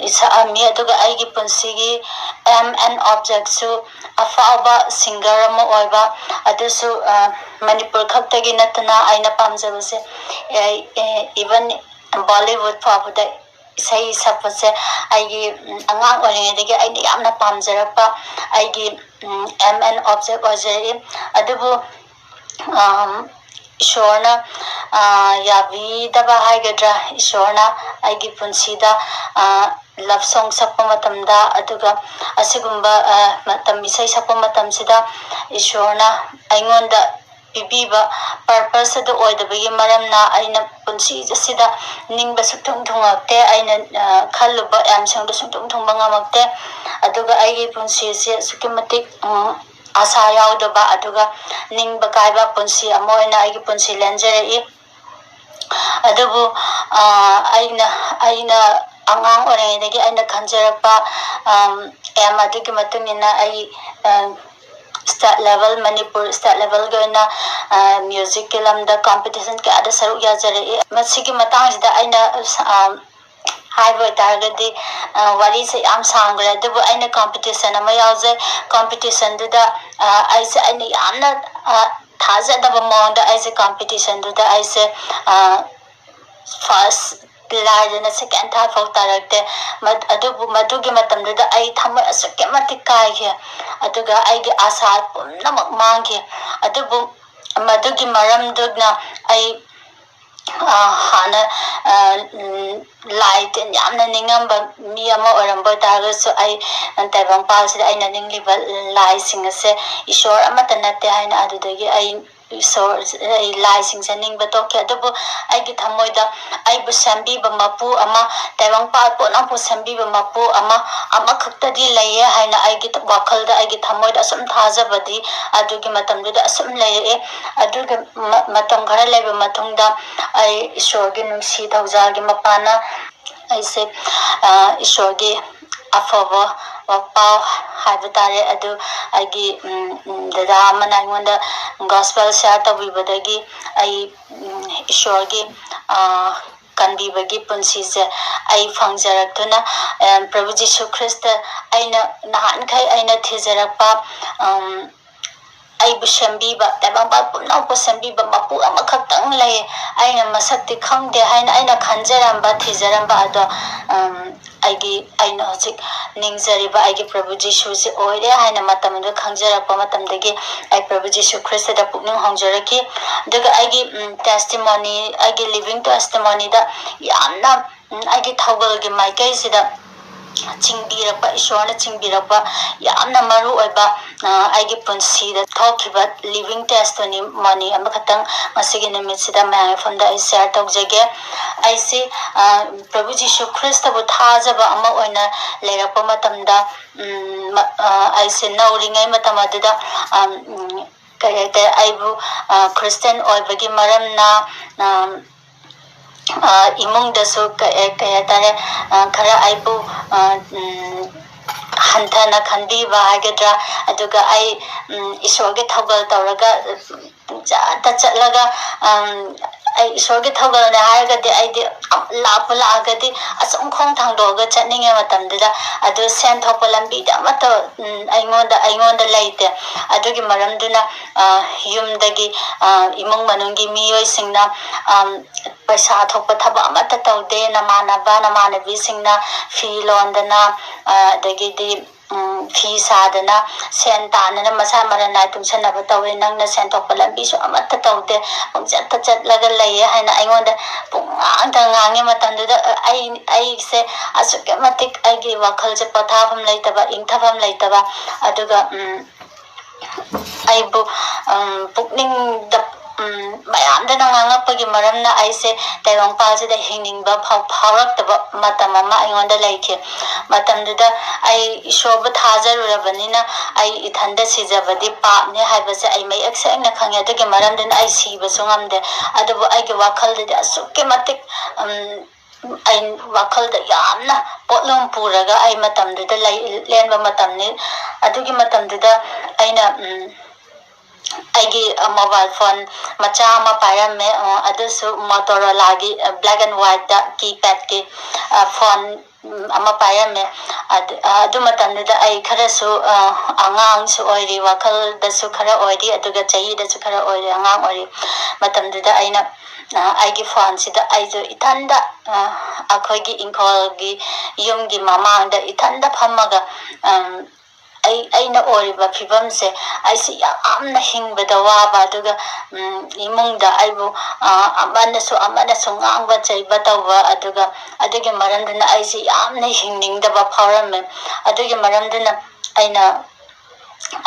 ꯁꯛꯑꯝꯃꯤ꯫ ꯑꯗꯨꯒ ꯑꯩꯒꯤ ꯄꯨꯟꯁꯤꯒꯤ aim and objectꯁꯨ ꯑꯐꯥꯎꯕ singer ꯑꯃ ꯑꯣꯏꯕ꯫ ꯑꯗꯨꯁꯨ, ꯑ, ꯃꯅꯤꯄꯨꯔ ꯈꯛꯇꯒꯤ ꯅꯠꯇꯅ ꯑꯩꯅ ꯄꯥꯝꯖꯕꯁꯦ, ꯑꯦ, ꯑꯦ, even Bollywood ꯐꯥꯎꯕꯗ ꯏꯁꯩ ꯁꯛꯄꯁꯦ ꯑꯩꯒꯤ, ꯎꯝ, ꯑꯉꯥꯡ ꯑꯣꯏꯔꯤꯉꯩꯗꯒꯤ ꯑꯩꯅ ꯌꯥꯝꯅ ꯄꯥꯝꯖꯔꯛꯄ ꯑꯩꯒꯤ, ꯎꯝ, aim and object ꯑꯣꯏꯖꯔꯛꯏ꯫ ꯑꯗꯨꯕꯨ, ꯑꯝ, ꯏꯁꯣꯔꯅ, ꯑ, ꯌꯥꯕꯤꯗꯕ ꯍꯥꯏꯒꯗ꯭ꯔꯥ, ꯏꯁꯣꯔꯅ ꯑꯩꯒꯤ ꯄꯨꯟꯁꯤꯗ, ꯑ, love song ꯁꯛꯄ ꯃꯇꯝꯗ, ꯑꯗꯨꯒ ꯑꯁꯤꯒꯨꯝꯕ, ꯑ, ꯃꯇꯝ, ꯏꯁꯩ ꯁꯛꯄ ꯃꯇꯝꯁꯤꯗ ꯏꯁꯣꯔꯅ ꯑꯩꯉꯣꯟꯗ ꯄꯤꯕꯤꯕ purpose ꯑꯗꯨ ꯑꯣꯏꯗꯕꯒꯤ ꯃꯔꯝꯅ ꯑꯩꯅ ꯄꯨꯟꯁꯤ ꯑꯁꯤꯗ ꯅꯤꯡꯕ ꯁꯨꯛꯊꯨꯡ ꯊꯨꯡꯉꯛꯇꯦ꯫ ꯑꯩꯅ, ꯑ, ꯈꯜꯂꯨꯕ aimꯁꯤꯡꯗꯣ ꯁꯨꯛꯊꯨꯡ ꯊꯨꯡꯕ ꯉꯝꯃꯛꯇꯦ꯫ ꯑꯗꯨꯒ ꯑꯩꯒꯤ ꯄꯨꯟꯁꯤꯁꯦ ꯑꯁꯨꯛꯀꯤ ꯃꯇꯤꯛ, ꯎꯝ, ꯑꯥꯁꯥ ꯌꯥꯎꯗꯕ, ꯑꯗꯨꯒ ꯅꯤꯡꯕ ꯀꯥꯏꯕ ꯄꯨꯟꯁꯤ ꯑꯃ ꯑꯣꯏꯅ ꯑꯩꯒꯤ ꯄꯨꯟꯁꯤ ꯂꯦꯟꯖꯔꯛꯏ꯫ ꯑꯗꯨꯕꯨ, ꯑ, ꯑꯩꯅ, ꯑꯩꯅ ꯑꯉꯥꯡ ꯑꯣꯏꯔꯤꯉꯩꯗꯒꯤ ꯑꯩꯅ ꯈꯟꯖꯔꯛꯄ, ꯑꯝ, aim ꯑꯗꯨꯒꯤ ꯃꯇꯨꯡ ꯏꯟꯅ ꯑꯩ, ꯑ, state level, ꯃꯅꯤꯄꯨꯔ state levelꯒꯤ ꯑꯣꯏꯅ, ꯑ, musicꯀꯤ ꯂꯝꯗ competition ꯀꯌꯥꯗ ꯁꯔꯨꯛ ꯌꯥꯖꯔꯛꯏ꯫ ꯃꯁꯤꯒꯤ ꯃꯇꯥꯡꯁꯤꯗ ꯑꯩꯅ, ꯑ, ꯍꯥꯏꯕ ꯑꯣꯏꯇꯥꯔꯒꯗꯤ, ꯑ, ꯋꯥꯔꯤꯁꯦ ꯌꯥꯝ ꯁꯥꯡꯈ꯭ꯔꯦ꯫ ꯑꯗꯨꯕꯨ ꯑꯩꯅ competition ꯑꯃ ꯌꯥꯎꯖꯩ꯫ Competitionꯗꯨꯗ, ꯑ, ꯑꯩꯁꯦ, ꯑꯩꯅ ꯌꯥꯝꯅ, ꯑ, ꯊꯥꯖꯗꯕ ꯃꯑꯣꯡꯗ ꯑꯩꯁꯦ competitionꯗꯨꯗ ꯑꯩꯁꯦ, ꯑ, first ꯂꯥꯏꯗꯅ second, third ꯐꯥꯎ ꯇꯥꯔꯛꯇꯦ꯫ ꯃ-, ꯑꯗꯨꯕꯨ ꯃꯗꯨꯒꯤ ꯃꯇꯝꯗꯨꯗ ꯑꯩ ꯊꯃꯣꯏ ꯑꯁꯨꯛꯀꯤ ꯃꯇꯤꯛ ꯀꯥꯏꯈꯤ, ꯑꯗꯨꯒ ꯑꯩꯒꯤ ꯑꯥꯁꯥ ꯄꯨꯝꯅꯃꯛ ꯃꯥꯡꯈꯤ꯫ ꯑꯗꯨꯕꯨ ꯃꯗꯨꯒꯤ ꯃꯔꯝꯗꯨꯅ ꯑꯩ, ꯑ, ꯍꯥꯟꯅ, ꯑ, ꯎꯝ, ꯂꯥꯏ ꯇꯤꯟ ꯌꯥꯝꯅ ꯅꯤꯡꯉꯝꯕ ꯃꯤ ꯑꯃ ꯑꯣꯏꯔꯝꯕ ꯑꯣꯏꯇꯥꯔꯒꯁꯨ, ꯑꯩ ꯇꯥꯏꯕꯪꯄꯥꯜꯁꯤꯗ ꯑꯩꯅ ꯅꯤꯡꯂꯤꯕ ꯂꯥꯏꯁꯤꯡ ꯑꯁꯦ ꯏꯁꯣꯔ ꯑꯃꯠꯇ ꯅꯠꯇꯦ ꯍꯥꯏꯅ ꯑꯗꯨꯗꯒꯤ ꯑꯩ ꯏꯁꯣꯔ, ꯑꯩ ꯂꯥꯏꯁꯤꯡꯁꯦ ꯅꯤꯡꯕ ꯇꯣꯛꯈꯤ꯫ ꯑꯗꯨꯕꯨ ꯑꯩꯒꯤ ꯊꯃꯣꯏꯗ ꯑꯩꯕꯨ ꯁꯦꯝꯕꯤꯕ ꯃꯄꯨ ꯑꯃ, ꯇꯥꯏꯕꯪꯄꯥꯜ ꯄꯨꯝꯅꯃꯛꯄꯨ ꯁꯦꯝꯕꯤꯕ ꯃꯄꯨ ꯑꯃ, ꯑꯃꯈꯛꯇꯗꯤ ꯂꯩꯌꯦ ꯍꯥꯏꯅ ꯑꯩꯒꯤ ꯋꯥꯈꯜꯗ, ꯑꯩꯒꯤ ꯊꯃꯣꯏꯗ ꯑꯁꯨꯝ ꯊꯥꯖꯕꯗꯤ ꯑꯗꯨꯒꯤ ꯃꯇꯝꯗꯨꯗ ꯑꯁꯨꯝ ꯂꯩꯔꯛꯑꯦ꯫ ꯑꯗꯨꯒ ꯃ-, ꯃꯇꯝ ꯈꯔ ꯂꯩꯕ ꯃꯇꯨꯡꯗ ꯑꯩ ꯏꯁꯣꯔꯒꯤ ꯅꯨꯡꯁꯤ ꯊꯧꯖꯥꯜꯒꯤ ꯃꯄꯥꯟꯅ ꯑꯩꯁꯦ, ꯑ, ꯏꯁꯣꯔꯒꯤ ꯑꯐꯕ ꯄꯥꯎ ꯍꯥꯏꯕ ꯇꯥꯔꯦ, ꯑꯗꯨ ꯑꯩꯒꯤ, ꯎꯝ, ꯎꯝ, ꯗꯗꯥ ꯑꯃꯅ ꯑꯩꯉꯣꯟꯗ gospel share ꯇꯧꯕꯤꯕꯗꯒꯤ ꯑꯩ, ꯎꯝ, ꯏꯁꯣꯔꯒꯤ, ꯑ, ꯀꯟꯕꯤꯕꯒꯤ ꯄꯨꯟꯁꯤꯁꯦ ꯑꯩ ꯐꯪꯖꯔꯛꯇꯨꯅ, ꯑ, ꯄ꯭ꯔꯚꯨ ꯖꯤꯁꯨ ꯈ꯭ꯔꯤꯁꯇ ꯑꯩꯅ ꯅꯍꯥꯟꯈꯩ ꯑꯩꯅ ꯊꯤꯖꯔꯛꯄ, ꯎꯝ, ꯑꯩꯕꯨ ꯁꯦꯝꯕꯤꯕ, ꯇꯥꯏꯕꯪꯄꯥꯟ ꯄꯨꯝꯅꯃꯛꯄꯨ ꯁꯦꯝꯕꯤꯕ ꯃꯄꯨ ꯑꯃꯈꯛꯇꯪ ꯂꯩ꯫ ꯑꯩꯅ ꯃꯁꯛꯇꯤ ꯈꯪꯗꯦ ꯍꯥꯏꯅ ꯑꯩꯅ ꯈꯟꯖꯔꯝꯕ, ꯊꯤꯖꯔꯝꯕ ꯑꯗꯣ, ꯎꯝ, ꯑꯩꯒꯤ, ꯑꯩꯅ ꯍꯧꯖꯤꯛ ꯅꯤꯡꯖꯔꯤꯕ ꯑꯩꯒꯤ ꯄ꯭ꯔꯚꯨ ꯖꯤꯁꯨꯁꯤ ꯑꯣꯏꯔꯦ ꯍꯥꯏꯅ ꯃꯇꯝ ꯑꯗꯨ ꯈꯪꯖꯔꯛꯄ ꯃꯇꯝꯗꯒꯤ ꯑꯩ ꯄ꯭ꯔꯚꯨ ꯖꯤꯁꯨ ꯈ꯭ꯔꯤꯁꯇꯗ ꯄꯨꯛꯅꯤꯡ ꯍꯣꯡꯖꯔꯛꯈꯤ꯫ ꯑꯗꯨꯒ ꯑꯩꯒꯤ, ꯎꯝ, testimony, ꯑꯩꯒꯤ living testimonyꯗ ꯌꯥꯝꯅ, ꯎꯝ, ꯑꯩꯒꯤ ꯊꯧꯒꯜꯒꯤ ꯃꯥꯏꯀꯩꯁꯤꯗ ꯆꯤꯡꯕꯤꯔꯛꯄ, ꯏꯁꯣꯔꯅ ꯆꯤꯡꯕꯤꯔꯛꯄ ꯌꯥꯝꯅ ꯃꯔꯨ ꯑꯣꯏꯕ, ꯑ, ꯑꯩꯒꯤ ꯄꯨꯟꯁꯤꯗ ꯊꯣꯛꯈꯤꯕ living testimony ꯑꯃꯈꯛꯇꯪ ꯉꯁꯤꯒꯤ ꯅꯨꯃꯤꯠꯁꯤꯗ ꯃꯌꯥꯝꯒꯤ ꯃꯐꯝꯗ ꯑꯩ share ꯇꯧꯖꯒꯦ꯫ ꯑꯩꯁꯤ, ꯑ, ꯄ꯭ꯔꯚꯨ ꯖꯤꯁꯨ ꯈ꯭ꯔꯤꯁꯇꯕꯨ ꯊꯥꯖꯕ ꯑꯃ ꯑꯣꯏꯅ ꯂꯩꯔꯛꯄ ꯃꯇꯝꯗ, ꯎꯝ, ꯃ-, ꯑ, ꯑꯩꯁꯦ ꯅꯧꯔꯤꯉꯩ ꯃꯇꯝ ꯑꯗꯨꯗ, ꯑ, ꯎꯝ, ꯀꯔꯤ ꯍꯥꯏꯇꯥꯔꯦ, ꯑꯩꯕꯨ, ꯑ, Christian ꯑꯣꯏꯕꯒꯤ ꯃꯔꯝꯅ, ꯑ, ꯑ, ꯏꯃꯨꯡꯗꯁꯨ ꯀ-, ꯑꯦ, ꯀꯩ ꯍꯥꯏꯇꯥꯔꯦ, ꯑ, ꯈꯔ ꯑꯩꯕꯨ, ꯑ, ꯎꯝ, ꯍꯟꯊꯅ ꯈꯟꯕꯤꯕ ꯍꯥꯏꯒꯗ꯭ꯔꯥ, ꯑꯗꯨꯒ ꯑꯩ, ꯎꯝ, ꯏꯁꯣꯔꯒꯤ ꯊꯧꯒꯜ ꯇꯧꯔꯒ, ꯎꯝ, ꯄꯨꯡꯆꯠꯇ ꯆꯠꯂꯒ, ꯎꯝ, ꯑꯩ ꯏꯁꯣꯔꯒꯤ ꯊꯧꯒꯜꯅꯦ ꯍꯥꯏꯔꯒꯗꯤ ꯑꯩꯗꯤ ꯂꯥꯛꯄꯨ ꯂꯥꯛꯑꯒꯗꯤ ꯑꯁꯨꯝ ꯈꯣꯡ ꯊꯥꯡꯗꯣꯛꯑꯒ ꯆꯠꯅꯤꯡꯉꯦ ꯃꯇꯝꯗꯨꯗ꯫ ꯑꯗꯨ ꯁꯦꯟ ꯊꯣꯛꯄ ꯂꯝꯕꯤꯗꯤ ꯑꯃꯠꯇ, ꯎꯝ, ꯑꯩꯉꯣꯟꯗ, ꯑꯩꯉꯣꯟꯗ ꯂꯩꯇꯦ꯫ ꯑꯗꯨꯒꯤ ꯃꯔꯝꯗꯨꯅ, ꯑ, ꯌꯨꯝꯗꯒꯤ, ꯑ, ꯏꯃꯨꯡ ꯃꯅꯨꯡꯒꯤ ꯃꯤꯑꯣꯏꯁꯤꯡꯅ, ꯑꯝ, ꯄꯩꯁꯥ ꯊꯣꯛꯄ ꯊꯕꯛ ꯑꯃꯠꯇ ꯇꯧꯗꯦ꯫ ꯅꯃꯥꯟꯅꯕ, ꯅꯃꯥꯟꯅꯕꯤꯁꯤꯡꯅ ꯐꯤ ꯂꯣꯟꯗꯅ, ꯑ, ꯑꯗꯒꯤꯗꯤ, ꯎꯝ, ꯐꯤ ꯁꯥꯗꯅ ꯁꯦꯟ ꯇꯥꯟꯗꯅ ꯃꯁꯥ ꯃꯔꯟ ꯅꯥꯏ ꯇꯨꯡꯁꯟꯅꯕ ꯇꯧꯋꯦ꯫ ꯅꯪꯅ ꯁꯦꯟ ꯊꯣꯛꯄ ꯂꯝꯕꯤꯁꯨ ꯑꯃꯠꯇ ꯇꯧꯗꯦ, ꯄꯪꯆꯠꯇ ꯆꯠꯂꯒ ꯂꯩꯌꯦ ꯍꯥꯏꯅ ꯑꯩꯉꯣꯟꯗ ꯄꯨꯡꯉꯥꯡꯗ ꯉꯥꯡꯉꯤ꯫ ꯃꯇꯝꯗꯨꯗ ꯑꯩ, ꯑꯩꯁꯦ ꯑꯁꯨꯛꯀꯤ ꯃꯇꯤꯛ ꯑꯩꯒꯤ ꯋꯥꯈꯜꯁꯦ ꯄꯣꯊꯥꯐꯝ ꯂꯩꯇꯕ, ꯏꯪꯊꯐꯝ ꯂꯩꯇꯕ, ꯑꯗꯨꯒ, ꯎꯝ, ꯑꯩꯕꯨ, ꯎꯝ, ꯄꯨꯛꯅꯤꯡꯗ, ꯎꯝ, ꯃꯌꯥꯝꯗꯅ ꯉꯥꯡꯉꯛꯄꯒꯤ ꯃꯔꯝꯅ ꯑꯩꯁꯦ ꯇꯥꯏꯕꯪꯄꯥꯜꯁꯤꯗ ꯍꯤꯡꯅꯤꯡꯕ ꯐꯥꯎ-, ꯐꯥꯎꯔꯛꯇꯕ ꯃꯇꯝ ꯑꯃ ꯑꯩꯉꯣꯟꯗ ꯂꯩꯈꯤ꯫ ꯃꯇꯝꯗꯨꯗ ꯑꯩ ꯏꯁꯣꯔꯕꯨ ꯊꯥꯖꯔꯨꯔꯕꯅꯤꯅ ꯑꯩ ꯏꯊꯟꯗ ꯁꯤꯖꯕꯗꯤ ꯄꯥꯞꯅꯤ ꯍꯥꯏꯕꯁꯦ ꯑꯩ ꯃꯌꯦꯛ ꯁꯦꯡꯅ ꯈꯪꯉꯦ꯫ ꯑꯗꯨꯒꯤ ꯃꯔꯝꯗꯨꯅ ꯑꯩ ꯁꯤꯕꯁꯨ ꯉꯝꯗꯦ꯫ ꯑꯗꯨꯕꯨ ꯑꯩꯒꯤ ꯋꯥꯈꯜꯗꯗꯤ ꯑꯁꯨꯛꯀꯤ ꯃꯇꯤꯛ, ꯎꯝ, ꯑꯩ ꯋꯥꯈꯜꯗ ꯌꯥꯝꯅ ꯄꯣꯠꯂꯨꯝ ꯄꯨꯔꯒ ꯑꯩ ꯃꯇꯝꯗꯨꯗ ꯂꯩ-, ꯂꯦꯟꯕ ꯃꯇꯝꯅꯤ꯫ ꯑꯗꯨꯒꯤ ꯃꯇꯝꯗꯨꯗ ꯑꯩꯅ, ꯎꯝ, ꯑꯩꯒꯤ ꯃꯣꯕꯥꯏꯜ ꯐꯣꯟ ꯃꯆꯥ ꯑꯃ ꯄꯥꯏꯔꯝꯃꯦ꯫ ꯑ, ꯑꯗꯨꯁꯨ ꯃꯣꯇꯣꯔꯣꯂꯥꯒꯤ, ꯑ, black and white ꯀꯤꯄꯦꯗꯀꯤ, ꯑ, ꯐꯣꯟ, ꯎꯝ, ꯑꯃ ꯄꯥꯏꯔꯝꯃꯦ꯫ ꯑꯗꯨ, ꯑ, ꯑꯗꯨ ꯃꯇꯝꯗꯨꯗ ꯑꯩ ꯈꯔꯁꯨ, ꯑ, ꯑꯉꯥꯡꯁꯨ ꯑꯣꯏꯔꯤ, ꯋꯥꯈꯜꯗꯁꯨ ꯈꯔ ꯑꯣꯏꯔꯤ, ꯑꯗꯨꯒ ꯆꯍꯤꯗꯁꯨ ꯈꯔ ꯑꯣꯏꯔꯤ, ꯑꯉꯥꯡ ꯑꯣꯏꯔꯤ꯫ ꯃꯇꯝꯗꯨꯗ ꯑꯩꯅ, ꯑ, ꯑꯩꯒꯤ ꯐꯣꯟꯁꯤꯗ ꯑꯩꯁꯨ ꯏꯊꯟꯗ, ꯑ, ꯑꯩꯈꯣꯏꯒꯤ ꯏꯪꯈꯣꯜꯒꯤ ꯌꯨꯝꯒꯤ ꯃꯃꯥꯡꯗ ꯏꯊꯟꯗ ꯐꯝꯃꯒ, ꯑꯝ, ꯑꯩ, ꯑꯩꯅ ꯑꯣꯏꯔꯤꯕ ꯐꯤꯕꯝꯁꯦ, ꯑꯩꯁꯤ ꯌꯥꯝꯅ ꯍꯤꯡꯕꯗ ꯋꯥꯕ, ꯑꯗꯨꯒ, ꯎꯝ, ꯏꯃꯨꯡꯗ ꯑꯩꯕꯨ, ꯑ, ꯑꯃꯅꯁꯨ ꯑꯃꯅꯁꯨ ꯉꯥꯡꯕ ꯆꯩꯕ ꯇꯧꯕ, ꯑꯗꯨꯒ ꯑꯗꯨꯒꯤ ꯃꯔꯝꯗꯨꯅ ꯑꯩꯁꯤ ꯌꯥꯝꯅ ꯍꯤꯡꯅꯤꯡꯗꯕ ꯐꯥꯎꯔꯝꯃꯦ꯫ ꯑꯗꯨꯒꯤ ꯃꯔꯝꯗꯨꯅ ꯑꯩꯅ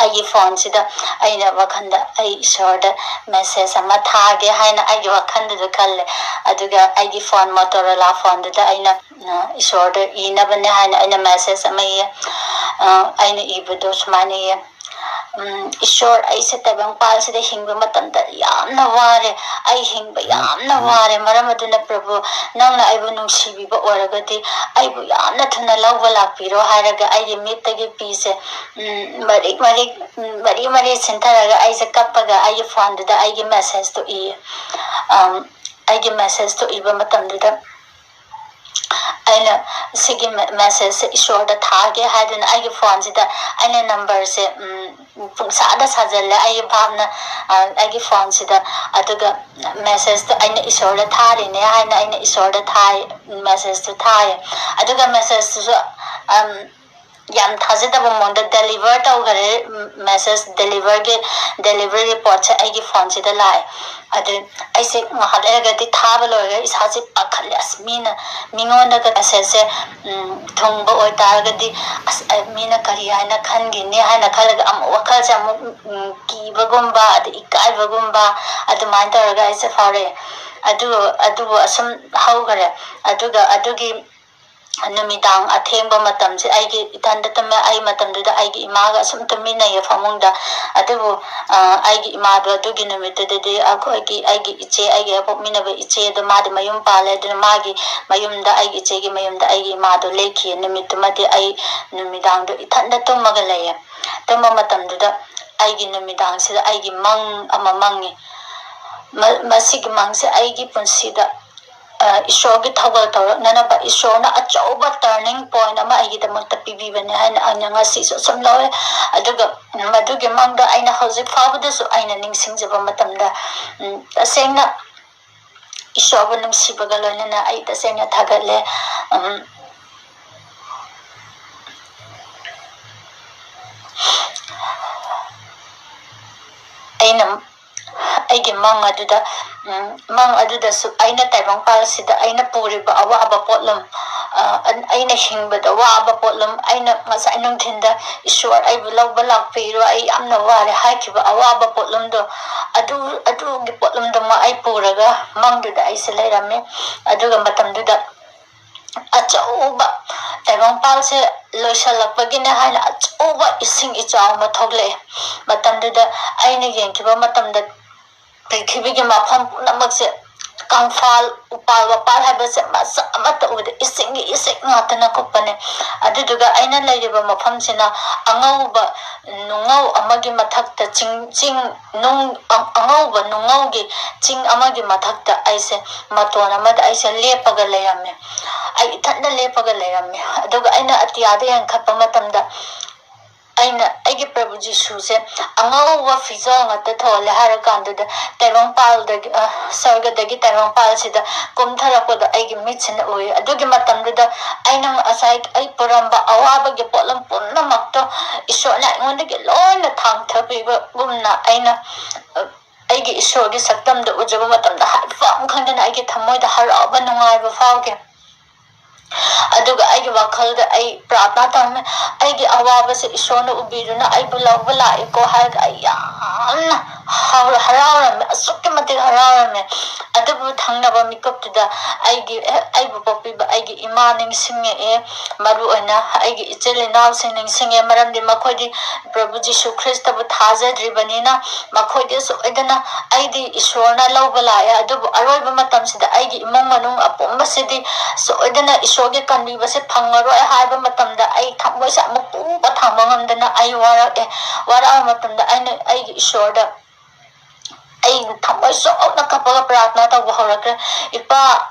ꯑꯩꯒꯤ ꯐꯣꯟꯁꯤꯗ ꯑꯩꯅ ꯋꯥꯈꯜꯗ ꯑꯩ ꯏꯁꯣꯔꯗ message ꯑꯃ ꯊꯥꯒꯦ ꯍꯥꯏꯅ ꯑꯩꯒꯤ ꯋꯥꯈꯜꯗꯨꯗ ꯈꯜꯂꯦ꯫ ꯑꯗꯨꯒ ꯑꯩꯒꯤ ꯐꯣꯟ, ꯃꯣꯇꯣꯔꯣꯂꯥ ꯐꯣꯟꯗꯨꯗ ꯑꯩꯅ, ꯑ, ꯏꯁꯣꯔꯗ ꯏꯅꯕꯅꯦ ꯍꯥꯏꯅ ꯑꯩꯅ message ꯑꯃ ꯏꯌꯦ꯫ ꯑ, ꯑꯩꯅ ꯏꯕꯗꯣ ꯁꯨꯃꯥꯏꯅ ꯏꯌꯦ, ꯎꯝ, "ꯏꯁꯣꯔ, ꯑꯩꯁꯦ ꯇꯥꯏꯕꯪꯄꯥꯜꯁꯤꯗ ꯍꯤꯡꯕ ꯃꯇꯝꯗ ꯌꯥꯝꯅ ꯋꯥꯔꯦ꯫ ꯑꯩ ꯍꯤꯡꯕ ꯌꯥꯝꯅ ꯋꯥꯔꯦ꯫ ꯃꯔꯝ ꯑꯗꯨꯅ ꯄ꯭ꯔꯚꯨ, ꯅꯪꯅ ꯑꯩꯕꯨ ꯅꯨꯡꯁꯤꯕꯤꯕ ꯑꯣꯏꯔꯒꯗꯤ ꯑꯩꯕꯨ ꯌꯥꯝꯅ ꯊꯨꯅ ꯂꯧꯕ ꯂꯥꯛꯄꯤꯔꯣ" ꯍꯥꯏꯔꯒ ꯑꯩꯒꯤ ꯃꯤꯠꯇꯒꯤ ꯄꯤꯁꯦ, ꯎꯝ, ꯃꯔꯤꯛ ꯃꯔꯤꯛ, ꯎꯝ, ꯃꯔꯤ ꯃꯔꯤ ꯁꯤꯟꯊꯔꯒ ꯑꯩꯁꯦ ꯀꯞꯄꯒ ꯑꯩꯒꯤ ꯐꯣꯟꯗꯨꯗ ꯑꯩꯒꯤ messageꯇꯣ ꯏꯌꯦ꯫ ꯑꯝ, ꯑꯩꯒꯤ messageꯇꯣ ꯏꯕ ꯃꯇꯝꯗꯨꯗ ꯑꯩꯅ ꯁꯤꯒꯤ me-, messageꯁꯦ ꯏꯁꯣꯔꯗ ꯊꯥꯒꯦ ꯍꯥꯏꯗꯨꯅ ꯑꯩꯒꯤ ꯐꯣꯟꯁꯤꯗ ꯑꯩꯅ numberꯁꯦ, ꯎꯝ, ꯄꯨꯡꯁꯥꯗ ꯁꯥꯖꯜꯂꯦ꯫ ꯑꯩꯒꯤ ꯚꯥꯞꯅ, ꯑ, ꯑꯩꯒꯤ ꯐꯣꯟꯁꯤꯗ, ꯑꯗꯨꯒ messageꯇꯣ ꯑꯩꯅ ꯏꯁꯣꯔꯗ ꯊꯥꯔꯤꯅꯦ ꯍꯥꯏꯅ ꯑꯩꯅ ꯏꯁꯣꯔꯗ ꯊꯥꯏ, messageꯇꯣ ꯊꯥꯏ꯫ ꯑꯗꯨꯒ messageꯇꯨꯁꯨ, ꯑꯝ, ꯌꯥꯝ ꯊꯥꯖꯗꯕ ꯃꯑꯣꯡꯗ deliver ꯇꯧꯈꯔꯦ꯫ Message deliverꯒꯤ, delivery reportꯁꯦ ꯑꯩꯒꯤ ꯐꯣꯟꯁꯤꯗ ꯂꯥꯛꯑꯦ꯫ ꯑꯗꯨ ꯑꯩꯁꯦ ꯉꯥꯏꯍꯥꯛ ꯂꯩꯔꯒꯗꯤ ꯊꯥꯕ ꯂꯣꯏꯔꯒ ꯏꯁꯥꯁꯦ ꯄꯥꯈꯠꯂꯦ꯫ ꯑꯁ, ꯃꯤꯅ, ꯃꯤꯉꯣꯟꯗꯒ messageꯁꯦ, ꯎꯝ, ꯊꯨꯡꯕ ꯑꯣꯏꯇꯥꯔꯒꯗꯤ, ꯑꯁ, ꯑ, ꯃꯤꯅ ꯀꯔꯤ ꯍꯥꯏꯅ ꯈꯟꯈꯤꯅꯤ ꯍꯥꯏꯅ ꯈꯜꯂꯒ ꯑꯃꯨꯛ ꯋꯥꯈꯜꯁꯦ ꯑꯃꯨꯛ, ꯎꯝ, ꯀꯤꯕꯒꯨꯝꯕ, ꯑꯗꯩ ꯏꯀꯥꯏꯕꯒꯨꯝꯕ, ꯑꯗꯨꯃꯥꯏꯅ ꯇꯧꯔꯒ ꯑꯩꯁꯦ ꯐꯥꯎꯔꯛꯑꯦ꯫ ꯑꯗꯨ, ꯑꯗꯨꯕꯨ ꯑꯁꯨꯝ ꯍꯧꯈꯔꯦ꯫ ꯑꯗꯨꯒ ꯑꯗꯨꯒꯤ ꯅꯨꯃꯤꯗꯥꯡ ꯑꯊꯦꯡꯕ ꯃꯇꯝꯁꯦ ꯑꯩꯒꯤ ꯏꯊꯟꯗ ꯇꯨꯝꯃꯦ꯫ ꯑꯩ ꯃꯇꯝꯗꯨꯗ ꯑꯩꯒꯤ ꯏꯃꯥꯒ ꯑꯁꯨꯝ ꯇꯨꯝꯃꯤꯟꯅꯩꯌꯦ ꯐꯃꯨꯡꯗ꯫ ꯑꯗꯨꯕꯨ, ꯑ, ꯑꯩꯒꯤ ꯏꯃꯥꯗꯣ ꯑꯗꯨꯒꯤ ꯅꯨꯃꯤꯠꯇꯨꯗꯗꯤ ꯑꯩꯈꯣꯏꯒꯤ, ꯑꯩꯒꯤ ꯏꯆꯦ, ꯑꯩꯒꯤ ꯍꯦꯛ ꯄꯣꯛꯃꯤꯟꯅꯕ ꯏꯆꯦꯗꯣ, ꯃꯥꯗꯤ ꯃꯌꯨꯝ ꯄꯥꯜꯂꯦ꯫ ꯑꯗꯨꯅ ꯃꯥꯒꯤ ꯃꯌꯨꯝꯗ, ꯑꯩꯒꯤ ꯏꯆꯦꯒꯤ ꯃꯌꯨꯝꯗ ꯑꯩꯒꯤ ꯏꯃꯥꯗꯣ ꯂꯦꯛꯈꯤꯌꯦ꯫ ꯅꯨꯃꯤꯠꯇꯨꯃꯗꯤ ꯑꯩ ꯅꯨꯃꯤꯗꯥꯡꯗꯣ ꯏꯊꯟꯗ ꯇꯨꯝꯃꯒ ꯂꯩꯌꯦ꯫ ꯇꯨꯝꯕ ꯃꯇꯝꯗꯨꯗ ꯑꯩꯒꯤ ꯅꯨꯃꯤꯗꯥꯡꯁꯤꯗ ꯑꯩꯒꯤ ꯃꯪ ꯑꯃ ꯃꯪꯉꯤ꯫ ꯃ-, ꯃꯁꯤꯒꯤ ꯃꯪꯁꯦ ꯑꯩꯒꯤ ꯄꯨꯟꯁꯤꯗ, ꯑ, ꯏꯁꯣꯔꯒꯤ ꯊꯧꯒꯜ ꯇꯧꯔꯛꯅꯅꯕ ꯏꯁꯣꯔꯅ ꯑꯆꯧꯕ turning point ꯑꯃ ꯑꯩꯒꯤꯗꯃꯛꯇ ꯄꯤꯕꯤꯕꯅꯦ ꯍꯥꯏꯅ ꯑꯩꯅ ꯉꯁꯤꯁꯨ ꯁꯨꯝ ꯂꯧꯋꯦ꯫ ꯑꯗꯨꯒ ꯃꯗꯨꯒꯤ ꯃꯪꯗ ꯑꯩꯅ ꯍꯧꯖꯤꯛ ꯐꯥꯎꯕꯗꯁꯨ ꯑꯩꯅ ꯅꯤꯡꯁꯤꯡꯖꯕ ꯃꯇꯝꯗ, ꯎꯝ, ꯇꯁꯦꯡꯅ ꯏꯁꯣꯔꯕꯨ ꯅꯨꯡꯁꯤꯕꯒ ꯂꯣꯏꯅꯅ ꯑꯩ ꯇꯁꯦꯡꯅ ꯊꯥꯒꯠꯂꯦ꯫ ꯎꯝ, ꯑꯩꯅ ꯑꯩꯒꯤ ꯃꯪ ꯑꯗꯨꯗ, ꯎꯝ, ꯃꯪ ꯑꯗꯨꯗꯁꯨ ꯑꯩꯅ ꯇꯥꯏꯕꯪꯄꯥꯜꯁꯤꯗ ꯑꯩꯅ ꯄꯨꯔꯤꯕ ꯑꯋꯥꯕ ꯄꯣꯠꯂꯨꯝ, ꯑ, ꯑꯩꯅ ꯍꯤꯡꯕꯗ ꯋꯥꯕ ꯄꯣꯠꯂꯨꯝ, ꯑꯩꯅ ꯉꯁꯥꯏ ꯅꯨꯡꯊꯤꯟꯗ "ꯏꯁꯣꯔ, ꯑꯩꯕꯨ ꯂꯧꯕ ꯂꯥꯛꯄꯤꯔꯣ, ꯑꯩ ꯌꯥꯝꯅ ꯋꯥꯔꯦ" ꯍꯥꯏꯈꯤꯕ ꯑꯋꯥꯕ ꯄꯣꯠꯂꯨꯝꯗꯣ, ꯑꯗꯨ, ꯑꯗꯨꯒꯤ ꯄꯣꯠꯂꯨꯝꯗꯨꯃ ꯑꯩ ꯄꯨꯔꯒ ꯃꯪꯗꯨꯗ ꯑꯩꯁꯦ ꯂꯩꯔꯝꯃꯦ꯫ ꯑꯗꯨꯒ ꯃꯇꯝꯗꯨꯗ ꯑꯆꯧꯕ ꯇꯥꯏꯕꯪꯄꯥꯜꯁꯦ ꯂꯣꯏꯁꯤꯜꯂꯛꯄꯒꯤꯅꯦ ꯍꯥꯏꯅ ꯑꯆꯧꯕ ꯏꯁꯤꯡ ꯏꯆꯥꯎ ꯑꯃ ꯊꯣꯛꯂꯛꯑꯦ꯫ ꯃꯇꯝꯗꯨꯗ ꯑꯩꯅ ꯌꯦꯡꯈꯤꯕ ꯃꯇꯝꯗ ꯄ꯭ꯔꯤꯊꯤꯕꯤꯒꯤ ꯃꯐꯝ ꯄꯨꯝꯅꯃꯛꯁꯦ ꯀꯪꯐꯥꯜ, ꯎꯄꯥꯜ ꯋꯥꯄꯥꯜ ꯍꯥꯏꯕꯁꯦ ꯃꯁꯛ ꯑꯃꯠꯇ ꯎꯗꯦ꯫ ꯏꯁꯤꯡꯒꯤ ꯏꯁꯤꯡ ꯉꯥꯛꯇꯅ ꯀꯨꯞꯄꯅꯦ꯫ ꯑꯗꯨꯗꯨꯒ ꯑꯩꯅ ꯂꯩꯔꯤꯕ ꯃꯐꯝꯁꯤꯅ ꯑꯉꯧꯕ ꯅꯨꯡꯉꯧ ꯑꯃꯒꯤ ꯃꯊꯛꯇ ꯆꯤꯡ, ꯆꯤꯡ, ꯅꯨꯡ, ꯑ-, ꯑꯉꯧꯕ ꯅꯨꯡꯉꯧꯒꯤ ꯆꯤꯡ ꯑꯃꯒꯤ ꯃꯊꯛꯇ ꯑꯩꯁꯦ, ꯃꯇꯣꯟ ꯑꯃꯗ ꯑꯩꯁꯦ ꯂꯦꯞꯄꯒ ꯂꯩꯔꯝꯃꯦ꯫ ꯑꯩ ꯏꯊꯟꯗ ꯂꯦꯞꯄꯒ ꯂꯩꯔꯝꯃꯦ꯫ ꯑꯗꯨꯒ ꯑꯩꯅ ꯑꯇꯤꯌꯥꯗ ꯌꯦꯡꯈꯠꯄ ꯃꯇꯝꯗ ꯑꯩꯅ ꯑꯩꯒꯤ ꯄ꯭ꯔꯚꯨ ꯖꯤꯁꯨꯁꯦ ꯑꯉꯧꯕ ꯐꯤꯖꯣꯜ ꯉꯥꯛꯇ ꯊꯣꯜꯂꯦ ꯍꯥꯏꯔ ꯀꯥꯟꯗꯨꯗ ꯇꯥꯏꯕꯪꯄꯥꯜꯗꯒꯤ, ꯑ, ꯁꯔꯒꯗꯒꯤ ꯇꯥꯏꯕꯪꯄꯥꯜꯁꯤꯗ ꯀꯨꯝꯊꯔꯛꯄꯗꯣ ꯑꯩꯒꯤ ꯃꯤꯠꯁꯤꯅ ꯎꯏ꯫ ꯑꯗꯨꯒꯤ ꯃꯇꯝꯗꯨꯗ ꯑꯩꯅ ꯉꯁꯥꯏ ꯑꯩ ꯄꯨꯔꯝꯕ ꯑꯋꯥꯕꯒꯤ ꯄꯣꯠꯂꯝ ꯄꯨꯝꯅꯃꯛꯇꯣ ꯏꯁꯣꯔꯅ ꯑꯩꯉꯣꯟꯗꯒꯤ ꯂꯣꯏꯅ ꯊꯥꯡꯊꯕꯤꯕꯒꯨꯝꯅ ꯑꯩꯅ, ꯑ, ꯑꯩꯒꯤ ꯏꯁꯣꯔꯒꯤ ꯁꯛꯇꯝꯗꯣ ꯎꯖꯕ ꯃꯇꯝꯗ ꯍꯥꯏꯐꯝ ꯈꯪꯗꯅ ꯑꯩꯒꯤ ꯊꯃꯣꯏꯗ ꯍꯔꯥꯎꯕ, ꯅꯨꯡꯉꯥꯏꯕ ꯐꯥꯎꯈꯤ꯫ ꯑꯗꯨꯒ ꯑꯩꯒꯤ ꯋꯥꯈꯜꯗ ꯑꯩ ꯄ꯭ꯔꯥꯊꯅꯥ ꯇꯧꯔꯝꯃꯤ, "ꯑꯩꯒꯤ ꯑꯋꯥꯕꯁꯦ ꯏꯁꯣꯔꯅ ꯎꯕꯤꯗꯨꯅ ꯑꯩꯕꯨ ꯂꯧꯕ ꯂꯥꯛꯑꯦꯀꯣ" ꯍꯥꯏꯔꯒ ꯑꯩ ꯌꯥꯝꯅ ꯍꯔꯥꯎꯔꯝꯃꯦ, ꯑꯁꯨꯛꯀꯤ ꯃꯇꯤꯛ ꯍꯔꯥꯎꯔꯝꯃꯦ꯫ ꯑꯗꯨꯕꯨ ꯊꯪꯅꯕ ꯃꯤꯀꯨꯞꯇꯨꯗ ꯑꯩꯒꯤ ꯑꯩꯕꯨ ꯄꯣꯛꯄꯤꯕ ꯑꯩꯒꯤ ꯏꯃꯥ ꯅꯤꯡꯁꯤꯡꯉꯛꯑꯦ꯫ ꯃꯔꯨ ꯑꯣꯏꯅ ꯑꯩꯒꯤ ꯏꯆꯤꯜ ꯏꯅꯥꯎꯁꯤꯡ ꯅꯤꯡꯁꯤꯡꯉꯦ, ꯃꯔꯝꯗꯤ ꯃꯈꯣꯏꯗꯤ ꯄ꯭ꯔꯚꯨ ꯖꯤꯁꯨ ꯈ꯭ꯔꯤꯁꯇꯕꯨ ꯊꯥꯖꯗ꯭ꯔꯤꯕꯅꯤꯅ꯫ ꯃꯈꯣꯏꯗꯤ ꯁꯣꯏꯗꯅ, ꯑꯩꯗꯤ ꯏꯁꯣꯔꯅ ꯂꯧꯕ ꯂꯥꯛꯑꯦ, ꯑꯗꯨꯕꯨ ꯑꯔꯣꯏꯕ ꯃꯇꯝꯁꯤꯗ ꯑꯩꯒꯤ ꯏꯃꯨꯡ ꯃꯅꯨꯡ ꯑꯄꯨꯝꯕꯁꯤꯗꯤ ꯁꯣꯏꯗꯅ ꯏꯁꯣꯔꯒꯤ ꯀꯟꯕꯤꯕꯁꯦ ꯐꯪꯉꯔꯣꯏ ꯍꯥꯏꯕ ꯃꯇꯝꯗ ꯑꯩ ꯊꯃꯣꯏꯁꯦ ꯑꯃꯨꯛ ꯄꯨꯕ ꯊꯥꯡꯕ ꯉꯝꯗꯅ ꯑꯩ ꯋꯥꯔꯛꯑꯦ꯫ ꯋꯥꯔꯛꯑꯕ ꯃꯇꯝꯗ ꯑꯩꯅ ꯑꯩꯒꯤ ꯏꯁꯣꯔꯗ ꯑꯩ ꯊꯃꯣꯏ ꯁꯣꯛꯅ ꯀꯞꯄꯒ ꯄ꯭ꯔꯥꯊꯅꯥ ꯇꯧꯕ ꯍꯧꯔꯛꯈ꯭ꯔꯦ꯫ "ꯏꯄꯥ,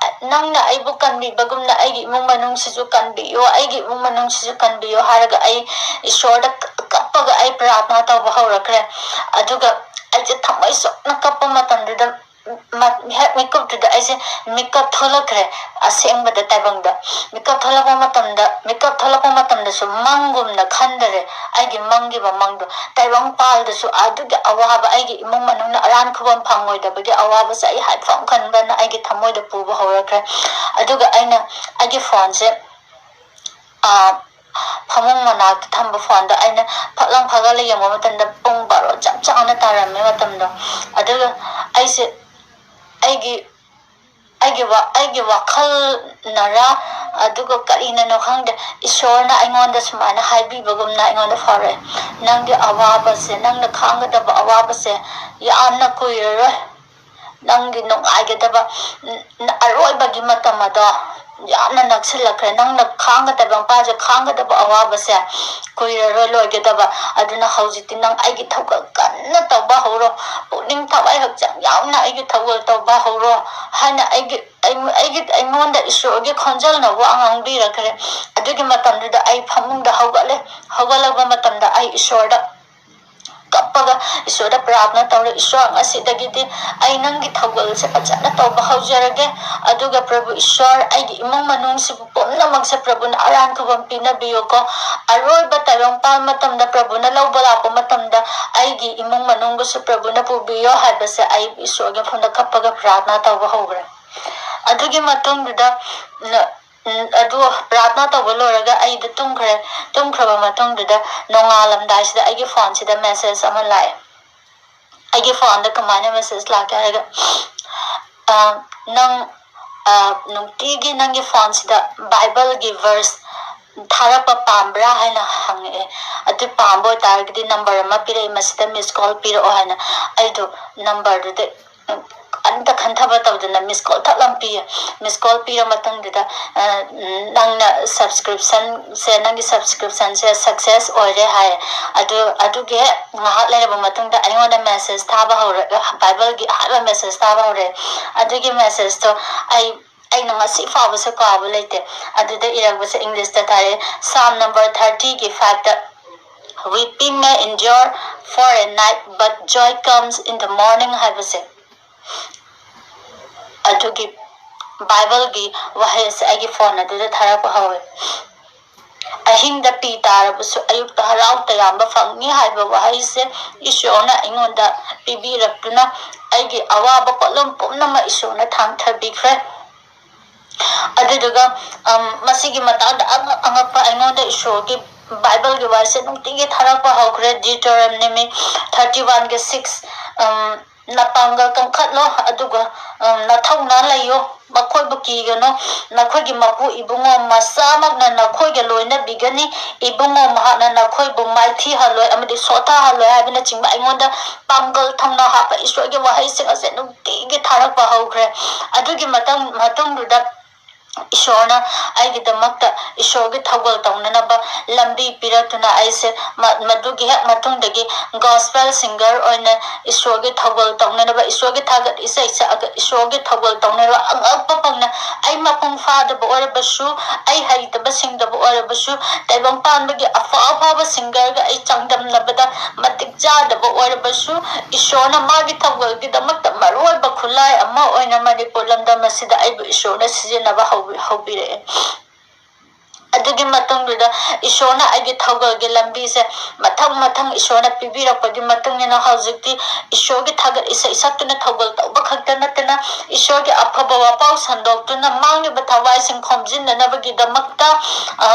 ꯅꯪꯅ ꯑꯩꯕꯨ ꯀꯟꯕꯤꯕꯒꯨꯝꯅ ꯑꯩꯒꯤ ꯏꯃꯨꯡ ꯃꯅꯨꯡꯁꯤꯁꯨ ꯀꯟꯕꯤꯌꯨ, ꯑꯩꯒꯤ ꯏꯃꯨꯡ ꯃꯅꯨꯡꯁꯤꯁꯨ ꯀꯟꯕꯤꯌꯨ" ꯍꯥꯏꯔꯒ ꯑꯩ ꯏꯁꯣꯔꯗ ꯀꯞꯄꯒ ꯑꯩ ꯄ꯭ꯔꯥꯊꯅꯥ ꯇꯧꯕ ꯍꯧꯔꯛꯈ꯭ꯔꯦ꯫ ꯑꯗꯨꯒ ꯑꯩꯁꯦ ꯊꯃꯣꯏ ꯁꯣꯛꯅ ꯀꯞꯄ ꯃꯇꯝꯗꯨꯗ ꯍꯦꯛ ꯃꯤꯀꯨꯞꯇꯨꯗ ꯑꯩꯁꯦ ꯃꯤꯀꯞ ꯊꯣꯛꯂꯛꯈ꯭ꯔꯦ꯫ ꯑꯁꯦꯡꯕꯗ ꯇꯥꯏꯕꯪꯗ ꯃꯤꯀꯞ ꯊꯣꯛꯂꯛꯄ ꯃꯇꯝꯗ, ꯃꯤꯀꯞ ꯊꯣꯛꯂꯛꯄ ꯃꯇꯝꯗꯁꯨ ꯃꯪꯒꯨꯝꯅ ꯈꯟꯗꯔꯦ꯫ ꯑꯩꯒꯤ ꯃꯪꯒꯤꯕ ꯃꯪꯗꯣ ꯇꯥꯏꯕꯪꯄꯥꯜꯗꯁꯨ ꯑꯗꯨꯒꯤ ꯑꯋꯥꯕ, ꯑꯩꯒꯤ ꯏꯃꯨꯡ ꯃꯅꯨꯡꯅ ꯑꯔꯥꯟ ꯈꯨꯕꯝ ꯐꯪꯉꯣꯏꯗꯕꯒꯤ ꯑꯋꯥꯕꯁꯦ ꯑꯩ ꯍꯥꯏꯐꯝ ꯈꯪꯗꯅ ꯑꯩꯒꯤ ꯊꯃꯣꯏꯗ ꯄꯨꯕ ꯍꯧꯔꯛꯈ꯭ꯔꯦ꯫ ꯑꯗꯨꯒ ꯑꯩꯅ ꯑꯩꯒꯤ ꯐꯣꯟꯁꯦ ꯐꯃꯨꯡ ꯃꯅꯥꯛꯇ ꯊꯝꯕ ꯐꯣꯟꯗꯣ ꯑꯩꯅ ꯐꯛꯂꯥꯡ ꯐꯒꯠꯂ ꯌꯦꯡꯕ ꯃꯇꯝꯗ ꯄꯨꯡ ꯕꯥꯔꯣ ꯆꯞ ꯆꯥꯅ ꯇꯥꯔꯝꯃꯦ ꯃꯇꯝꯗꯣ꯫ ꯑꯗꯨꯒ ꯑꯩꯁꯦ ꯑꯩꯒꯤ ꯑꯩꯒꯤ ꯋꯥ-, ꯑꯩꯒꯤ ꯋꯥꯈꯜꯅꯔ, ꯑꯗꯨꯒ ꯀꯔꯤꯅꯅꯣ ꯈꯪꯗꯦ, ꯏꯁꯣꯔꯅ ꯑꯩꯉꯣꯟꯗ ꯁꯨꯃꯥꯏꯅ ꯍꯥꯏꯕꯤꯕꯒꯨꯝꯅ ꯑꯩꯉꯣꯟꯗ ꯐꯥꯎꯔꯛꯑꯦ, "ꯅꯪꯒꯤ ꯑꯋꯥꯕꯁꯦ, ꯅꯪꯅ ꯈꯥꯡꯒꯗꯕ ꯑꯋꯥꯕꯁꯦ ꯌꯥꯝꯅ ꯀꯨꯏꯔꯔꯣꯏ꯫ ꯅꯪꯒꯤ ꯅꯨꯡꯉꯥꯏꯒꯗꯕ, ꯎꯝ, ꯑꯔꯣꯏꯕꯒꯤ ꯃꯇꯝ ꯑꯗꯣ ꯌꯥꯝꯅ ꯅꯛꯁꯤꯜꯂꯛꯈ꯭ꯔꯦ꯫ ꯅꯪꯅ ꯈꯥꯡꯒꯗꯕ, ꯃꯄꯥꯁꯦ ꯈꯥꯡꯒꯗꯕ ꯑꯋꯥꯕꯁꯦ ꯀꯨꯏꯔꯔꯣꯏ ꯂꯣꯏꯒꯗꯕ꯫ ꯑꯗꯨꯅ ꯍꯧꯖꯤꯛꯇꯤ ꯅꯪ ꯑꯩꯒꯤ ꯊꯧꯒꯜ ꯀꯟꯅ ꯇꯧꯕ ꯍꯧꯔꯣ꯫ ꯄꯨꯛꯅꯤꯡ ꯊꯋꯥꯏ ꯍꯛꯆꯥꯡ ꯌꯥꯎꯅ ꯑꯩꯒꯤ ꯊꯧꯒꯜ ꯇꯧꯕ ꯍꯧꯔꯣ" ꯍꯥꯏꯅ ꯑꯩꯒꯤ, ꯑꯩ-, ꯑꯩꯒꯤ, ꯑꯩꯉꯣꯟꯗ ꯏꯁꯣꯔꯒꯤ ꯈꯣꯟꯖꯦꯜꯅ ꯋꯥ ꯉꯥꯡꯕꯤꯔꯛꯈ꯭ꯔꯦ꯫ ꯑꯗꯨꯒꯤ ꯃꯇꯝꯗꯨꯗ ꯑꯩ ꯐꯃꯨꯡꯗ ꯍꯧꯒꯠꯂꯦ꯫ ꯍꯧꯒꯠꯂꯛꯄ ꯃꯇꯝꯗ ꯑꯩ ꯏꯁꯣꯔꯗ ꯀꯞꯄꯒ ꯏꯁꯣꯔꯗ ꯄ꯭ꯔꯥꯊꯅꯥ ꯇꯧꯔꯦ, "ꯏꯁꯣꯔ, ꯉꯁꯤꯗꯒꯤꯗꯤ ꯑꯩ ꯅꯪꯒꯤ ꯊꯧꯒꯜꯁꯦ ꯐꯖꯅ ꯇꯧꯕ ꯍꯧꯖꯔꯒꯦ꯫ ꯑꯗꯨꯒ ꯄ꯭ꯔꯚꯨ ꯏꯁꯣꯔ, ꯑꯩꯒꯤ ꯏꯃꯨꯡ ꯃꯅꯨꯡꯁꯤꯕꯨ ꯄꯨꯝꯅꯃꯛꯁꯦ ꯄ꯭ꯔꯚꯨꯅ ꯑꯔꯥꯟ ꯈꯨꯕꯝ ꯄꯤꯅꯕꯤꯌꯨꯀꯣ꯫ ꯑꯔꯣꯏꯕ ꯇꯥꯏꯕꯪꯄꯥꯟ ꯃꯇꯝꯗ ꯄ꯭ꯔꯚꯨꯅ ꯂꯧꯕ ꯂꯥꯛꯄ ꯃꯇꯝꯗ ꯑꯩꯒꯤ ꯏꯃꯨꯡ ꯃꯅꯨꯡꯒꯁꯨ ꯄ꯭ꯔꯚꯨꯅ ꯄꯨꯕꯤꯌꯣ" ꯍꯥꯏꯕꯁꯦ ꯑꯩ ꯏꯁꯣꯔꯒꯤ ꯃꯐꯝꯗ ꯀꯞꯄꯒ ꯄ꯭ꯔꯥꯊꯅꯥ ꯇꯧꯕ ꯍꯧꯈ꯭ꯔꯦ꯫ ꯑꯗꯨꯒꯤ ꯃꯇꯨꯡꯗꯨꯗ, ꯎꯝ, ꯑꯗꯨ ꯄ꯭ꯔꯥꯊꯅꯥ ꯇꯧꯕ ꯂꯣꯏꯔꯒ ꯑꯩꯗꯣ ꯇꯨꯝꯈ꯭ꯔꯦ꯫ ꯇꯨꯝꯈ꯭ꯔꯕ ꯃꯇꯨꯡꯗꯨꯗ ꯅꯣꯡꯉꯥꯜꯂꯝꯗꯥꯏꯁꯤꯗ ꯑꯩꯒꯤ ꯐꯣꯟꯁꯤꯗ ꯃꯦꯁꯦꯖ ꯑꯃ ꯂꯥꯛꯑꯦ꯫ ꯑꯩꯒꯤ ꯐꯣꯟꯗ ꯀꯃꯥꯏꯅ ꯃꯦꯁꯦꯖ ꯂꯥꯛꯀꯦ ꯍꯥꯏꯔꯒ, "ꯑ, ꯅꯪ, ꯑ, ꯅꯨꯡꯇꯤꯒꯤ ꯅꯪꯒꯤ ꯐꯣꯟꯁꯤꯗ ꯕꯥꯏꯕꯜꯒꯤ ꯚꯔꯁ ꯊꯥꯔꯛꯄ ꯄꯥꯝꯕ꯭ꯔꯥ?" ꯍꯥꯏꯅ ꯍꯪꯉꯛꯑꯦ꯫ "ꯑꯗꯨ ꯄꯥꯝꯕ ꯑꯣꯏꯇꯥꯔꯒꯗꯤ ꯅꯝꯕꯔ ꯑꯃ ꯄꯤꯔꯛꯑꯦ, ꯃꯁꯤꯗ ꯃꯤꯁ ꯀꯣꯜ ꯄꯤꯔꯛꯑꯣ" ꯍꯥꯏꯅ꯫ ꯑꯩꯗꯣ ꯅꯝꯕꯔꯗꯨꯗ ꯑꯝꯇ ꯈꯟꯊꯕ ꯇꯧꯗꯅ ꯃꯤꯁ ꯀꯣꯜ ꯊꯛ ꯂꯥꯎ ꯄꯤꯌꯦ꯫ ꯃꯤꯁ ꯀꯣꯜ ꯄꯤꯔ ꯃꯇꯨꯡꯗꯨꯗ, ꯑ, "ꯅꯪꯅ ꯁꯕꯁꯀ꯭ꯔꯤꯞꯁꯟꯁꯦ, ꯅꯪꯒꯤ ꯁꯕꯁꯀ꯭ꯔꯤꯞꯁꯟꯁꯦ ꯁꯛꯁꯦꯁ ꯑꯣꯏꯔꯦ" ꯍꯥꯏꯌꯦ꯫ ꯑꯗꯨ, ꯑꯗꯨꯒꯤ ꯍꯦꯛ ꯉꯥꯏꯍꯥꯛ ꯂꯩꯔꯕ ꯃꯇꯨꯡꯗ ꯑꯩꯉꯣꯟꯗ ꯃꯦꯁꯦꯖ ꯊꯥꯕ ꯍꯧꯔꯦ, ꯕꯥꯏꯕꯜꯒꯤ ꯑꯍꯥꯟꯕ ꯃꯦꯁꯦꯖ ꯊꯥꯕ ꯍꯧꯔꯦ꯫ ꯑꯗꯨꯒꯤ ꯃꯦꯁꯦꯖꯇꯣ ꯑꯩ, ꯑꯩꯅ ꯉꯁꯤ ꯐꯥꯎꯕꯁꯨ ꯀꯥꯎꯕ ꯂꯩꯇꯦ꯫ ꯑꯗꯨꯗ ꯏꯔꯛꯄꯁꯦ ꯏꯪꯂꯤꯁꯇ ꯊꯥꯔꯛꯑꯦ, "Psalm number thirty ꯒꯤ five ꯇ, 'Weeping may endure for a night, but joy comes in the morning' ꯍꯥꯏꯕꯁꯦ꯫ ꯑꯗꯨꯒꯤ ꯕꯥꯏꯕꯜꯒꯤ ꯋꯥꯍꯩ ꯑꯁꯦ ꯑꯩꯒꯤ ꯐꯣꯟ ꯑꯗꯨꯗ ꯊꯥꯔꯛꯄ ꯍꯧꯋꯦ꯫ "ꯑꯍꯤꯡꯗ ꯄꯤ ꯇꯥꯔꯕꯁꯨ ꯑꯌꯨꯛꯇ ꯍꯔꯥꯎ ꯇꯌꯥꯝꯕ ꯐꯪꯅꯤ" ꯍꯥꯏꯕ ꯋꯥꯍꯩꯁꯦ ꯏꯁꯣꯔꯅ ꯑꯩꯉꯣꯟꯗ ꯄꯤꯕꯤꯔꯛꯇꯨꯅ, ꯑꯩꯒꯤ ꯑꯋꯥꯕ ꯄꯣꯠꯂꯨꯝ ꯄꯨꯝꯅꯃꯛ ꯏꯁꯣꯔꯅ ꯊꯥꯡꯊꯕꯤꯈ꯭ꯔꯦ꯫ ꯑꯗꯨꯗꯨꯒ, ꯑꯝ, ꯃꯁꯤꯒꯤ ꯃꯇꯥꯡꯗ ꯑꯉꯛ-, ꯑꯉꯛꯄ ꯑꯩꯉꯣꯟꯗ ꯏꯁꯣꯔꯒꯤ ꯕꯥꯏꯕꯜꯒꯤ ꯋꯥꯔꯤꯁꯦ ꯅꯨꯡꯇꯤꯒꯤ ꯊꯥꯔꯛꯄ ꯍꯧꯈ꯭ꯔꯦ꯫ Deuteronomy thirty one ꯒꯤ six, ꯑꯝ, "ꯅꯄꯥꯡꯒꯜ ꯀꯟꯈꯠꯂꯣ, ꯑꯗꯨꯒ, ꯑꯝ, ꯅꯊꯧꯅꯥ ꯂꯩꯌꯣ, ꯃꯈꯣꯏꯕꯨ ꯀꯤꯒꯅꯨ꯫ ꯅꯈꯣꯏꯒꯤ ꯃꯄꯨ ꯏꯕꯨꯡꯉꯣ ꯃꯆꯥꯃꯛꯅ ꯅꯈꯣꯏꯒ ꯂꯣꯏꯅꯕꯤꯒꯅꯤ꯫ ꯏꯕꯨꯡꯉꯣ ꯃꯍꯥꯛꯅ ꯅꯈꯣꯏꯕꯨ ꯃꯥꯏꯊꯤꯍꯜꯂꯣꯏ ꯑꯃꯗꯤ ꯁꯣꯠꯊꯍꯜꯂꯣꯏ" ꯍꯥꯏꯕꯅꯆꯤꯡꯕ ꯑꯩꯉꯣꯟꯗ ꯄꯥꯡꯒꯜ ꯊꯧꯅꯥ ꯍꯥꯞꯄ ꯏꯁꯣꯔꯒꯤ ꯋꯥꯍꯩꯁꯤꯡ ꯑꯁꯦ ꯅꯨꯡꯇꯤꯒꯤ ꯊꯥꯔꯛꯄ ꯍꯧꯈ꯭ꯔꯦ꯫ ꯑꯗꯨꯒꯤ ꯃꯇꯝ-, ꯃꯇꯨꯡꯗꯨꯗ ꯏꯁꯣꯔꯅ ꯑꯩꯒꯤꯗꯃꯛꯇ ꯏꯁꯣꯔꯒꯤ ꯊꯧꯒꯜ ꯇꯧꯅꯅꯕ ꯂꯝꯕꯤ ꯄꯤꯔꯛꯇꯨꯅ ꯑꯩꯁꯦ ꯃ-, ꯃꯗꯨꯒꯤ ꯍꯦꯛ ꯃꯇꯨꯡꯗꯒꯤ ꯒꯣꯁꯄꯦꯜ ꯁꯤꯡꯒꯔ ꯑꯣꯏꯅ ꯏꯁꯣꯔꯒꯤ ꯊꯧꯒꯜ ꯇꯧꯅꯅꯕ, ꯏꯁꯣꯔꯒꯤ ꯊꯥꯒꯠ ꯏꯁꯩ ꯁꯛꯑꯒ ꯏꯁꯣꯔꯒꯤ ꯊꯧꯒꯜ ꯇꯧꯅꯅꯕ ꯑꯉꯛꯄ ꯐꯪꯅ ꯑꯩ ꯃꯄꯨꯡ ꯐꯥꯗꯕ ꯑꯣꯏꯔꯕꯁꯨ, ꯑꯩ ꯍꯩꯇꯕ ꯁꯤꯡꯗꯕ ꯑꯣꯏꯔꯕꯁꯨ, ꯇꯥꯏꯕꯪ ꯄꯥꯟꯕꯒꯤ ꯑꯐ ꯑꯐꯕ ꯁꯤꯡꯒꯔꯒ ꯑꯩ ꯆꯥꯡꯗꯝꯅꯕꯗ ꯃꯇꯤꯛ ꯆꯥꯗꯕ ꯑꯣꯏꯔꯕꯁꯨ, ꯏꯁꯣꯔꯅ ꯃꯥꯒꯤ ꯊꯧꯒꯜꯒꯤꯗꯃꯛꯇ ꯃꯔꯨꯑꯣꯏꯕ ꯈꯨꯠꯂꯥꯏ ꯑꯃ ꯑꯣꯏꯅ ꯃꯅꯤꯄꯨꯔ ꯂꯝꯗꯝ ꯑꯁꯤꯗ ꯑꯩꯕꯨ ꯏꯁꯣꯔꯅ ꯁꯤꯖꯤꯟꯅꯕ ꯍꯧꯕꯤ-, ꯍꯧꯕꯤꯔꯛꯑꯦ꯫ ꯑꯗꯨꯒꯤ ꯃꯇꯨꯡꯗꯨꯗ ꯏꯁꯣꯔꯅ ꯑꯩꯒꯤ ꯊꯧꯒꯜꯒꯤ ꯂꯝꯕꯤꯁꯦ ꯃꯊꯪ ꯃꯊꯪ ꯏꯁꯣꯔꯅ ꯄꯤꯕꯤꯔꯛꯄꯒꯤ ꯃꯇꯨꯡ ꯏꯟꯅ ꯍꯧꯖꯤꯛꯇꯤ ꯏꯁꯣꯔꯒꯤ ꯊꯥꯒꯠ ꯏꯁꯩ ꯁꯛꯇꯨꯅ ꯊꯧꯒꯜ ꯇꯧꯕ ꯈꯛꯇ ꯅꯠꯇꯅ ꯏꯁꯣꯔꯒꯤ ꯑꯐꯕ ꯋꯥꯄꯥꯎ ꯁꯟꯗꯣꯛꯇꯨꯅ ꯃꯥꯡꯂꯤꯕ ꯊꯋꯥꯏꯁꯤꯡ ꯈꯣꯝꯖꯤꯟꯅꯅꯕꯒꯤꯗꯃꯛꯇ, ꯑ,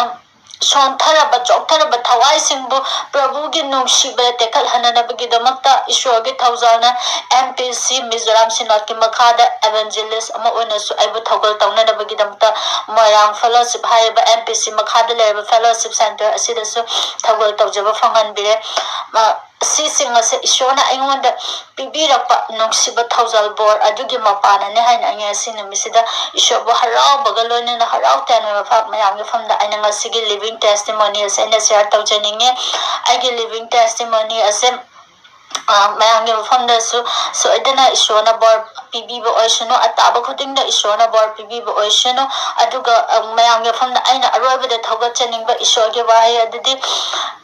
ꯁꯣꯟꯊꯔꯕ, ꯆꯣꯛꯊꯔꯕ ꯊꯋꯥꯏꯁꯤꯡꯕꯨ ꯄ꯭ꯔꯚꯨꯒꯤ ꯅꯨꯡꯁꯤꯕꯗ ꯇꯦꯛꯈꯠꯍꯟꯅꯅꯕꯒꯤꯗꯃꯛꯇ ꯏꯁꯣꯔꯒꯤ ꯊꯧꯖꯥꯜꯅ M P C Mizoram Synod ꯀꯤ ꯃꯈꯥꯗ evangelist ꯑꯃ ꯑꯣꯏꯅꯁꯨ ꯑꯩꯕꯨ ꯊꯧꯒꯜ ꯇꯧꯅꯅꯕꯒꯤꯗꯃꯛꯇ ꯃꯣꯏꯔꯥꯡ fellowship ꯍꯥꯏꯔꯤꯕ M P C ꯃꯈꯥꯗ ꯂꯩꯔꯤꯕ fellowship centre ꯑꯁꯤꯗꯁꯨ ꯊꯧꯒꯜ ꯇꯧꯖꯕ ꯐꯪꯍꯟꯕꯤꯔꯦ꯫ ꯑ, ꯁꯤꯁꯤꯡ ꯑꯁꯦ ꯏꯁꯣꯔꯅ ꯑꯩꯉꯣꯟꯗ ꯄꯤꯕꯤꯔꯛꯄ ꯅꯨꯡꯁꯤꯕ ꯊꯧꯖꯥꯜ ꯕꯣꯔ ꯑꯗꯨꯒꯤ ꯃꯄꯥꯅꯅꯤ ꯍꯥꯏꯅ ꯑꯩ ꯉꯁꯤ ꯅꯨꯃꯤꯠꯁꯤꯗ ꯏꯁꯣꯔꯕꯨ ꯍꯔꯥꯎꯕꯒ ꯂꯣꯏꯅꯅ ꯍꯔꯥꯎ ꯇꯌꯥꯝꯅ ꯃꯐꯝ ꯃꯌꯥꯝꯒꯤ ꯃꯐꯝꯗ ꯑꯩꯅ ꯉꯁꯤꯒꯤ living testimony ꯑꯁꯦ ꯑꯩꯅ share ꯇꯧꯖꯅꯤꯡꯉꯦ꯫ ꯑꯩꯒꯤ living testimony ꯑꯁꯦ, ꯑ, ꯃꯌꯥꯝꯒꯤ ꯃꯐꯝꯗꯁꯨ ꯁꯣꯏꯗꯅ ꯏꯁꯣꯔꯅ ꯕꯣꯔ ꯄꯤꯕꯤꯕ ꯑꯣꯏꯁꯅꯨ, ꯑꯇꯥꯕ ꯈꯨꯗꯤꯡꯗ ꯏꯁꯣꯔꯅ ꯕꯣꯔ ꯄꯤꯕꯤꯕ ꯑꯣꯏꯁꯅꯨ꯫ ꯑꯗꯨꯒ, ꯑ, ꯃꯌꯥꯝꯒꯤ ꯃꯐꯝꯗ ꯑꯩꯅ ꯑꯔꯣꯏꯕꯗ ꯊꯧꯒꯠꯆꯅꯤꯡꯕ ꯏꯁꯣꯔꯒꯤ ꯋꯥꯍꯩ ꯑꯗꯨꯗꯤ,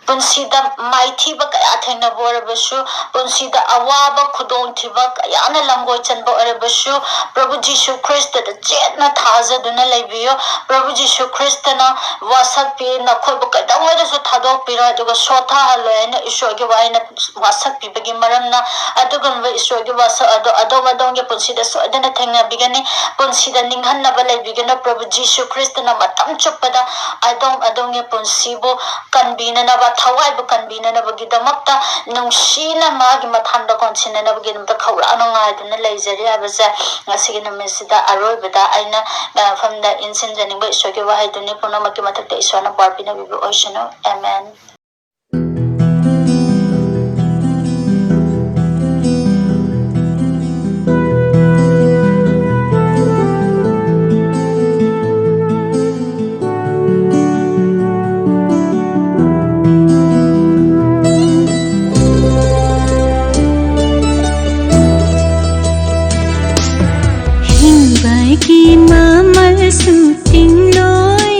ꯄꯨꯟꯁꯤꯗ « ꯃꯥꯏꯊꯤꯕ ꯀꯌꯥ ꯊꯦꯡꯅꯕ ꯑꯣꯏꯔꯕꯁꯨ, ꯄꯨꯟꯁꯤꯗ ꯑꯋꯥꯕ ꯈꯨꯗꯣꯡꯊꯤꯕ ꯀꯌꯥꯅ ꯂꯝꯒꯣꯏ ꯆꯟꯕ ꯑꯣꯏꯔꯕꯁꯨ, ꯄ꯭ꯔꯚꯨ ꯖꯤꯁꯨ ꯈ꯭ꯔꯤꯁꯇꯗ ꯆꯦꯠꯅ ꯊꯥꯖꯗꯨꯅ ꯂꯩꯕꯤꯌꯨ꯫ ꯄ꯭ꯔꯚꯨ ꯖꯤꯁꯨ ꯈ꯭ꯔꯤꯁꯇꯅ ꯋꯥꯁꯛꯄꯤ, ꯅꯈꯣꯏꯕꯨ ꯀꯩꯗꯧꯉꯩꯗꯁꯨ ꯊꯥꯗꯣꯛꯄꯤꯔꯣꯏ, ꯑꯗꯨꯒ ꯁꯣꯠꯊꯍꯜꯂꯣꯏ ꯍꯥꯏꯅ ꯏꯁꯣꯔꯒꯤ ꯋꯥꯍꯩꯅ ꯋꯥꯁꯛꯄꯤꯕꯒꯤ ꯃꯔꯝꯅ, ꯑꯗꯨꯒꯨꯝꯂꯕ ꯏꯁꯣꯔꯒꯤ ꯋꯥꯁꯛ ꯑꯗꯣ ꯑꯗꯣꯝ ꯑꯗꯣꯝꯒꯤ ꯄꯨꯟꯁꯤꯗ ꯁꯣꯏꯗꯅ ꯊꯦꯡꯅꯕꯤꯒꯅꯤ꯫ ꯄꯨꯟꯁꯤꯗ ꯅꯤꯡꯍꯟꯅꯕ ꯂꯩꯕꯤꯒꯅꯨ꯫ ꯄ꯭ꯔꯚꯨ ꯖꯤꯁꯨ ꯈ꯭ꯔꯤꯁꯇꯅ ꯃꯇꯝ ꯆꯨꯞꯄꯗ ꯑꯗꯣꯝ ꯑꯗꯣꯝꯒꯤ ꯄꯨꯟꯁꯤꯕꯨ ꯀꯟꯕꯤꯅꯅꯕ, ꯊꯋꯥꯏꯕꯨ ꯀꯟꯕꯤꯅꯅꯕꯒꯤꯗꯃꯛꯇ ꯅꯨꯡꯁꯤꯅ ꯃꯥꯒꯤ ꯃꯊꯥꯟꯗ ꯀꯣꯟꯁꯤꯟꯅꯅꯕꯒꯤꯗꯃꯛꯇ ꯈꯧꯔꯥꯡꯅ ꯉꯥꯏꯗꯨꯅ ꯂꯩꯖꯔꯤ ꯍꯥꯏꯕꯁꯦ ꯉꯁꯤꯒꯤ ꯅꯨꯃꯤꯠꯁꯤꯗ ꯑꯔꯣꯏꯕꯗ ꯑꯩꯅ ꯃꯐꯝꯗ ꯏꯟꯁꯤꯟꯖꯅꯤꯡꯕ ꯏꯁꯣꯔꯒꯤ ꯋꯥꯍꯩꯗꯨꯅꯤ꯫ ꯄꯨꯝꯅꯃꯛꯀꯤ ꯃꯊꯛꯇ ꯏꯁꯣꯔꯅ ꯕꯣꯔ ꯄꯤꯅꯕꯤꯕ ꯑꯣꯏꯁꯅꯨ꯫ ꯑꯦꯃꯦꯟ꯫ ꯍꯤꯡꯕꯒꯤ ꯃꯃꯜꯁꯨ ꯇꯤꯡꯂꯣꯏ,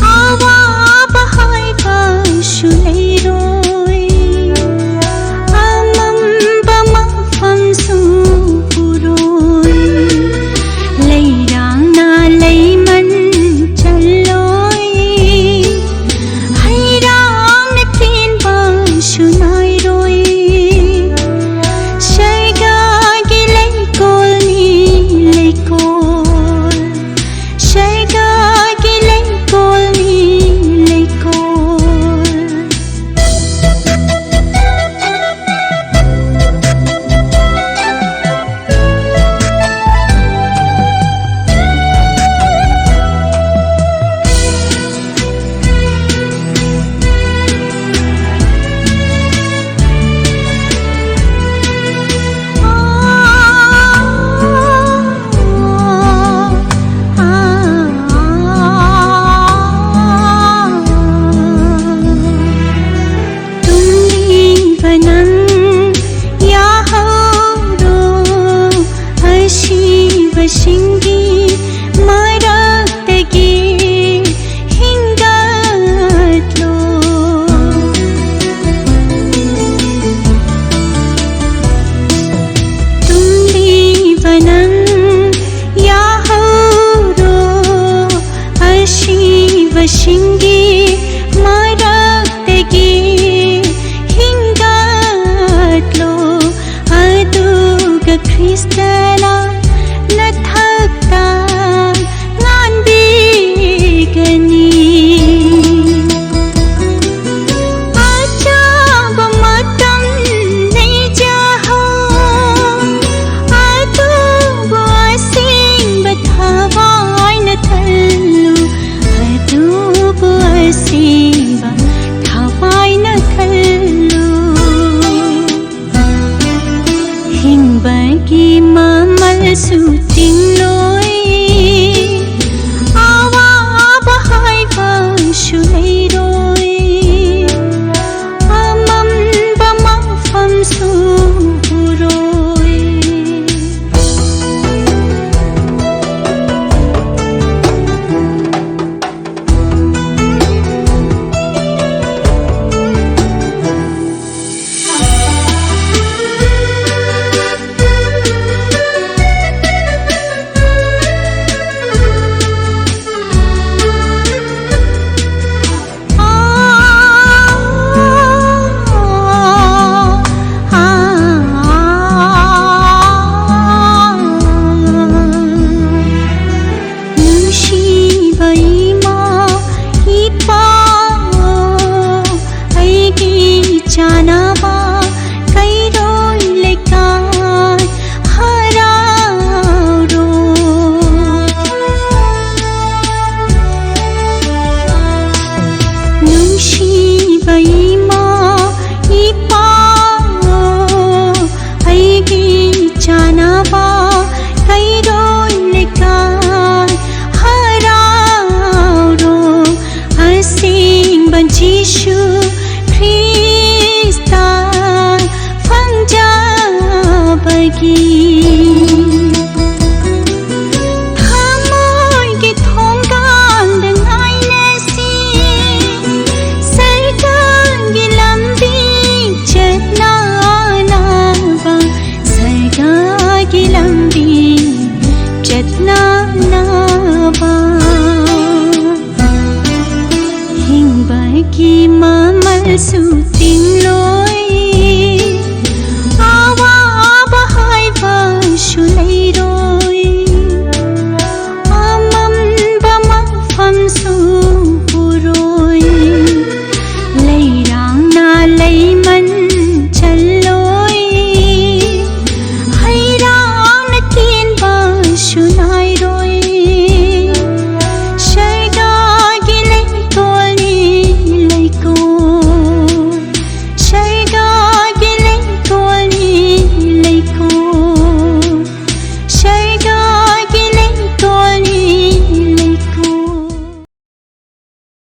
ꯑꯋꯥꯕ ꯍꯣꯏ